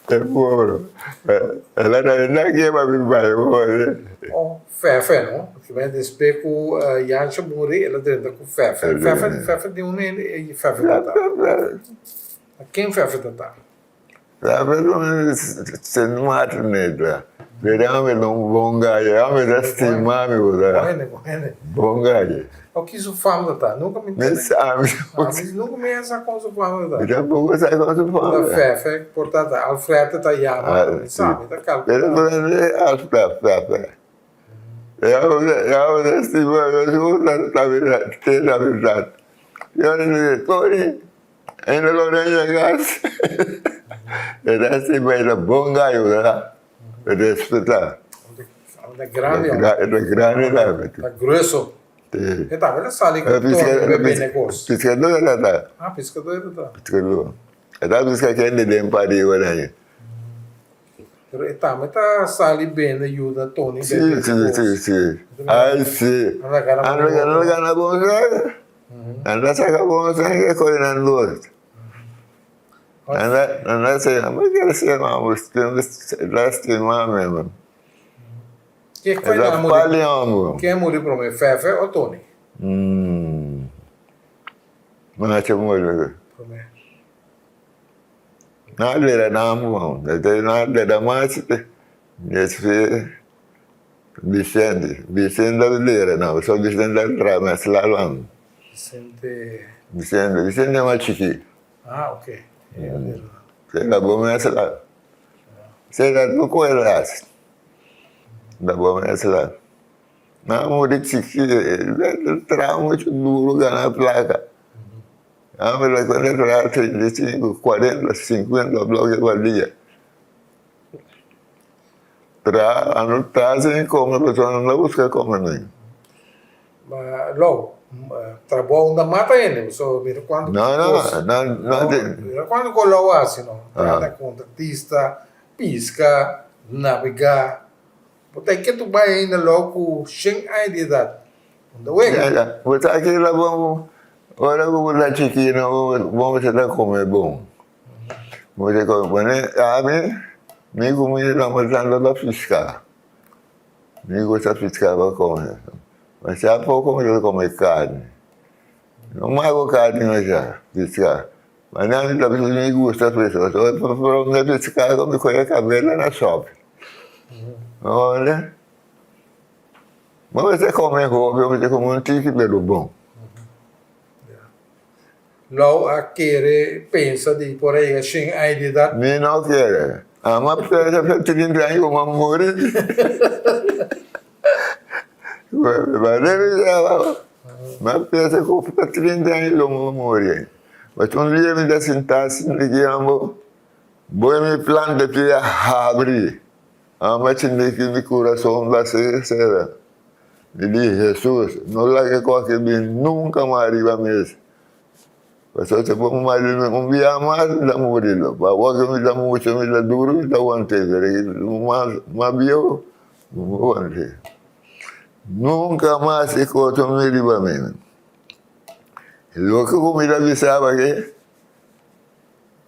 e pobo. El a trae na ke pa mi bai hoor. Oh, Fefe no? Ki men despues ku Jansje muri el a drenta ku Fefe. Fefe, Fefe di un hende e Fefe ta ta. Ken Fefe ta ta? Fefe ta un Sint Maarten neta. Pero ami ta un bon gaye, ami ta stima mi bo sa. Bon hende, bon hende. Bon gaye. O ki su fam ta ta? Nunca mi Mi sa, mi Ami nunca mi a sa kon su fam ta ta. Mi tampoco sa kon su fam ta. Ta Fefe, por ta ta Alfred ta yama, mi sa, mi ta calcula. Pero por Alfred, Fefe. Ya mi ta stima, mi ta te la verdad. Yo le dije, Tony, ainda lo no llegas. E ta stima, e ta bon gayo, verdad? Respetá. Ta grandi. E ta grandi tambe. Ta grueso. Si. E tambe ta sali ku Tony bebe negos. Piskadó e ta ta. Ah, piskadó e ta ta. Piskadó. E ta piska kende den pariba daña. Pero e tambe ta sali bende yuda Tony bebe negos. Si, si, si, si. Ay, si. Nan ta gana bon. Nan ta gana bon sèn. Nan ta saka bon sèn ke koi nan dos. Nan ta sema, mi kier sema bo, lastima mi man. Ke E ta pali homber. Ken muri prome, Fefe o Tony? Macho muri. Prome. Na dera nan man, na dera mas despues Vicente, Vicente ta dera nan, pasobra Vicente ta traha mes lalan. Vicente. Vicente, Vicente mas chikí. Ah, ok. Se la bo mezcla. Se la tu cuerdas. La bo mezcla. Na muri chiki, traha mucho duro gana placa. A mi recuerdo traha 35, 40, 50 bloques pa dia. Traha, ando traha sin come pasobra no ta busca come mi. Ma Lou, trabou no ta mata hende, pasobra mira cuanto No, no, no, no. Mira cuanto cu Lou haci no, trata contratista, pisca, nabega. Bo ta ke tu bai ainda Lou cu shen aña di edad. Unda wega. Bo sa ki la bon, ora cu bo ta chikino bo mester ta come bon. Bo ta come bon. Ami, mi comida ta mas tanto ta pisca. Mi gusta pisca pa come. Masha poco mi ta come carni. No mago carni masha, pisca. Ma nan ta bisa mi gusta pisca. So prome pisca cu mi coge cabela na sopi. Ora, bo mester come hopi, bo mester come un tiki pero bon. Lou a kere pensa di por a yega shen aña di edat. Mi no kere. Ama pensa pa 30 aña ku mi a muri. Mi a pensa ku pa 30 aña lo mi a muri. Pasobra un dia mi ta sinta sinti ki amo bo mi planta ki a habri. Ama sinti ki mi kurason ta sera. Mi di, Hesus, no laga koke bin nunka mas riba mes. Pasobra si bo mari mi un bia mas, mi ta muri. Pa awor mi ta mucha, mi ta duru, mi ta want'é, pero mas, mas bieu, mi no want'é. Nunka mas e kos no bini riba mi. Loke ku mi ta bisaba ke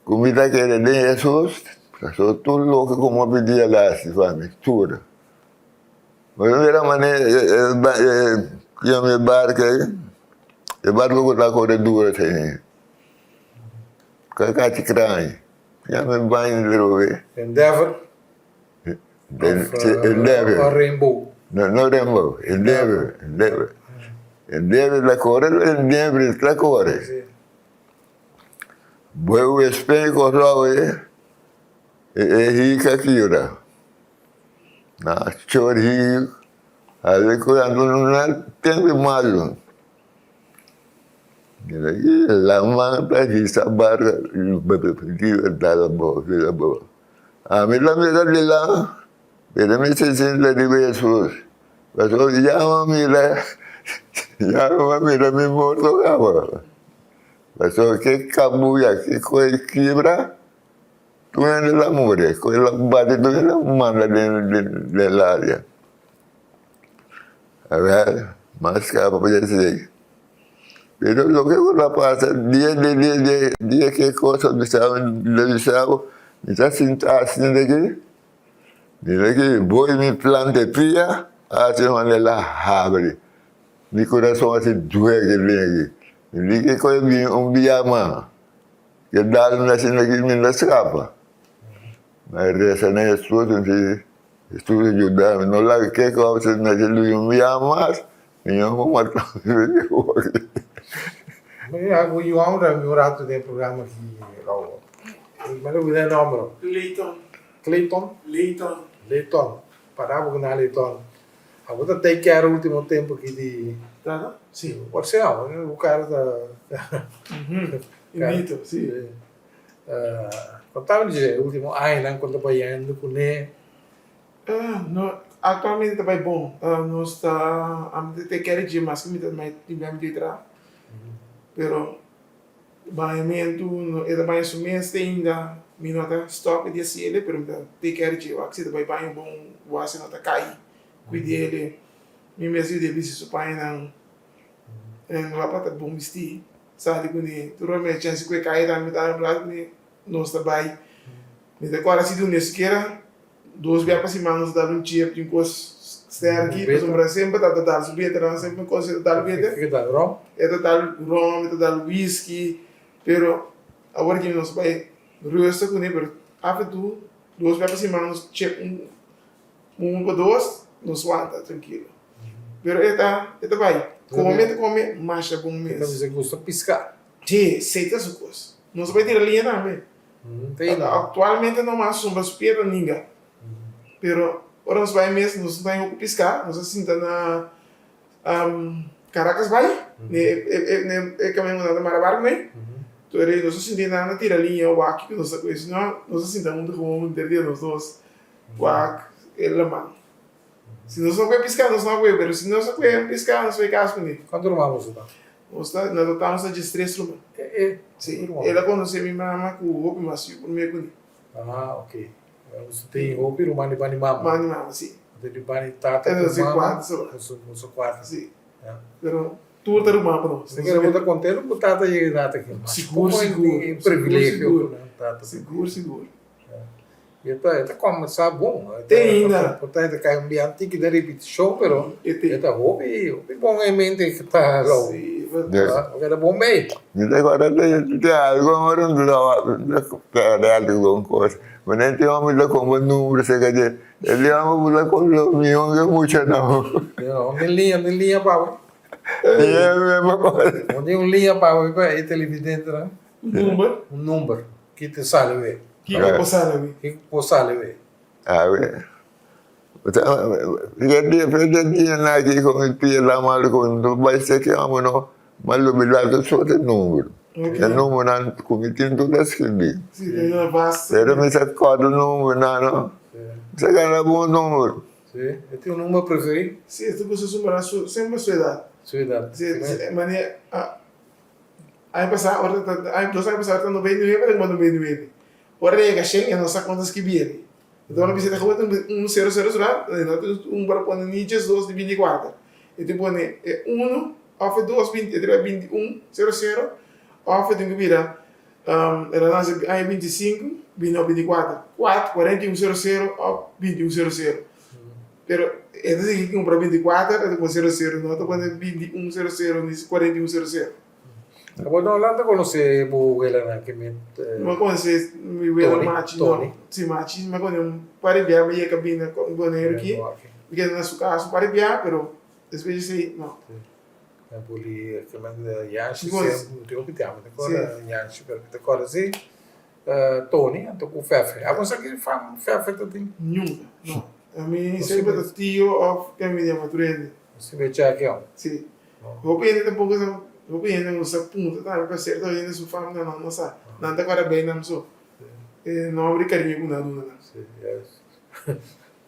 ku mi ta kere den Hesus, pasobra tur loke ku mi a pidi el a hasi pa mi, tur. Mi a mira manera e yama e barka ei, e barko ku ta kore duru asina, ku a kachi krani, yama e baña drobe. Endeavor. Endeavor. Of Rainbow. No, no Rainbow, Endeavor, Endeavor. Endeavor ta kore, Endeavor ta kore. Bo e wespen kòrsou ei, e hika kibra. Na chor hi, ale ku anto no na tempu malu. Laman ta hisa barka, dal abou, dal abou. Ami ta mira di la, pero mi ta sinta riba Hesus. Pasobra ya mi a mira, ya mi a mira mi morto kaba. Pasobra ke kabuya, ke koi kibra, tur hende ta muri. Koi la bati tur hende manda den den laria. Awel, mas kaba pa esei. Pero loke ku ta pasa dia dia dia dia dia ke kos a bisa mi ta bisa bo mi ta sinta asin de ki mi ta ki boy mi planta e pia asi manera el a habri mi kurason a duel ke den aki mi di ke kos bin un bia mas ke dal mi asin aki mi no skapa mi a resa na Hesus mi di Hesus yuda mi no laga ke kos na un bia mas. Mi no por mata mi Mi a cu Johan un un rato den programa aki Raul. Mi a olbida e nomber. Clayton. Clayton? Layton. Layton. Para bo cu nan Layton. Abo ta take care ultimo tempo aki di. Tata? Si. Por si abo bo cara ta. Invito, si. Contami di dje ultimo añanan con ta bayendo cune. No, actualmente ta bai bon. Nos ta, ami ta take care di dje mas ku mi ta mai di mi ami traha. Pero bañamentu, e ta baña su mes te ainda. Mi no ta stop di hasi ele, pero mi ta take care di dje. Wak si e ta bai baño bon, wak si no ta kai, cuida ele. Mi mes yuda e bisti su pañanan. En wak pa ta bon bisti, sali kuné. Tur ora mi a chèns ku e kai tambe mi ta habla kuné, nos ta bai. Mi ta kòrda si di un mes sikiera. Dos bia pa siman nos ta dal un chip di un kos sterki, pasobra semper ta dal su beternan, semper un kos e ta dal beter. Ke ta dal rom? E ta dal rom, e ta dal whisky, pero awor aki nos bai rustig kuné, pero af en toe dos bia pa siman nos chip un un pa dos, nos wanta trankilo. Pero e ta e ta bai, kome e ta kome masha bon mes. E ta bisa gusta piska. Si, esei ta su kos. Nos bai tira liña tambe. Actualmente no mas sombra su pie ta ninga. Pero ora nos bai mes nos no ta hopi pisca, nos a sinta na Caracas bai, ne e caminda cu nan ta mara barco nei. Tur nos a sinti nan a tira liña wak cu nos ta cu si no nos a sinta hunto como henter dia nos dos wak e laman. Si nos no kue pisca nos no a kue, pero si nos a kue pisca nos bai cas cune. Cuanto ruman boso ta? Nos ta, na total nos ta diestres ruman. E e. Si, el a conoce mi mama cu hopi mas yu prome cune. Ah, ok. Boso tin hopi ruman di banda di mama? Banda di mama, si. Anto di banda di tata cu mama, boso cuatro. Si. Pero tur ta ruman pa nos. Bo kere bo ta contento cu tata yega edad aki? Sigur, sigur. E privilegio cu nan tata. Sigur, sigur. E ta e ta comenzá bon. Te ainda. Por ta e ta kai un biaha tiki den ripitishon pero e ta hopi hopi bon e mente ku ta lou. Bo keda bon bei. Mi ta kòrda te algu ora mi ta tabata algun kos. Manera tin hòmber ta komba number serka dje. E di hòmber bo ta komba mihó ke mucha no. No tin liña, no tin liña pa bo. No tin un liña pa bo pa e televidentenan. Un number. Un number. Ki te sali we? Kiko por sali we? Kiko por sali we? A ver. Fede dia na aki ku mi pia la mal ku mi bai seke amo no, ma lubida tur sorte number. E numbernan ku mi tin tur ta skirbi. Si, ta na base. Pero mi sa kòrda numbernan no. Mi sa gana bon number. Si, e tin un number preferí? Si, e ta gusta sumberá su, semper su edat. Su edat. Si, manera. Aña pasá, ora ta, aña, dos aña pasá ora ta 99, ta kuma 99. Ora ta yega shen e no sa konta skibi el. Enton ora bisa ta gewoon un sero sero sera, e no tin un para pone ni diesdos ni binti kuater. E tin pone e uno òf e dos binti e ta 21 sero sero òf e tin ku bira el a nase aña 25 bini òf 24 kuat 41 sero sero òf 21 sero sero pero e ta sigui kumpra 24 e ta pone sero sero no ta pone 21 sero sero ni 41 sero sero. Abo no lanta konosé bo welanan ke mi. Mi a konosé mi wela machi no si machi mi a konosé un par di bia mi yega bini na Boneiru aki mi keda na su kas un par di bia pero despues di esei no. Buli Yanshi mi tin hopi tempu mi ta kòrda Yanshi pero mi ta kòrda si Tony anto ku Fefe abo sa ki fam Fefe ta tin? Nunka no ami semper ta tio òf ken mi yama tur hende. Siempre chèkeo. Si Hopi hende tampoco sa, hopi hende no sa punta tambe pa cierto hende su famia nan no sa. Nan ta guarda bay nan so. E nomber di cariño cu nan a duna nan. Si, yes.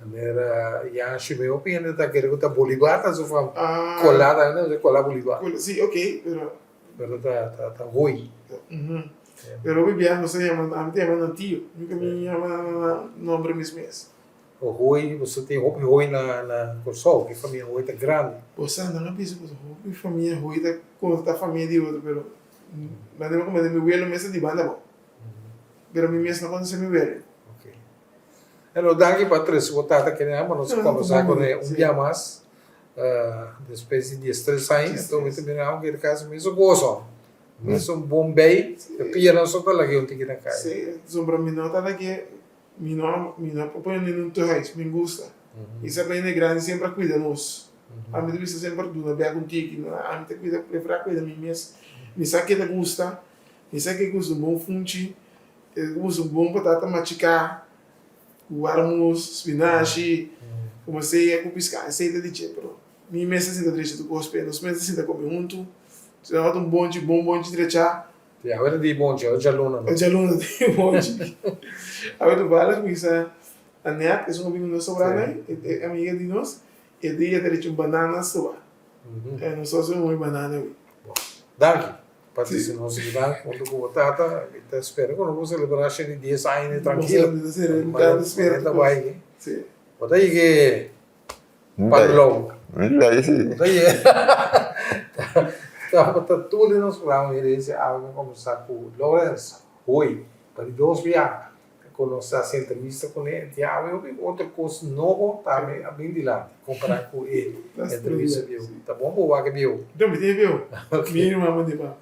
Manera Yanshi mi hopi hende ta kere cu ta Bolivar ta su fam. Cola ta hende ta cola Bolivar. Si, ok, pero. Pero ta ta ta Hoy. Pero hopi biaha nos ta yama, ami ta yama nan tio. Nunca mi yama nan na nomber mes mes. Hooi, boso tin hopi hooi na na Kòrsou, e famia hooi ta grandi. Bo sa, nan a bisa ku hopi famia hooi ta konta famia di otro, pero manera ku mi welo mes ta di banda abou. Pero mi mes no konosé mi welo. Ok. Eno, danki pa trese bo tata kende nan pa nos kombersá kuné un bia mas despues di diestres aña. Enton mi ta mira aunke ta kasi mesun goso, mesun bon bei, e pianan so ta lag'é un tiki na kai. Sí, sombra mi no ta lag'é. Mi no mi no por pone ningun tehuis, mi gusta. I sa bende grandi semper a cuida nos. Ami ta bisa semper duna bek un tiki, no ami ta cuida prefera cuida mi mes. Mi sa ke ta gusta, mi sa ke gusta un bon funchi, e gusta un bon patata machica cu armus, spinashi, como sea cu pisca, esey ta di dje, pero mi mes ta sinta drecha tur cos p'e, nos mes ta sinta come hunto, si no ta un bonchi, bon bonchi drecha. Sí, awe ta di bonchi, awe djaluna no. Djaluna ta di bonchi. Awe toevallig mi sa Annette, esun ku bini nos sobra nei, e amiga di nos, e dia ta richi un banana soba. E nos a hasi un banana awe. Bon, danki pa trese nos akinan huntu ku bo tata. Mi ta spera ku nos por selebrá shete di dies aña trankilo. Mi ta spera. Ta bai. Bo ta yega Panlou. Sí. Tabata tur den nos programa Herencia Awe mi a combersa cu Lawrence Hoy pa di dos bia cu nos a haci entrevista cune di awe hopi otro cos nobo tambe a bin dilanti compara cu e entrevista bieu. Ta bon bo wak e bieu? Mi tin e bieu. Mi mama di pa.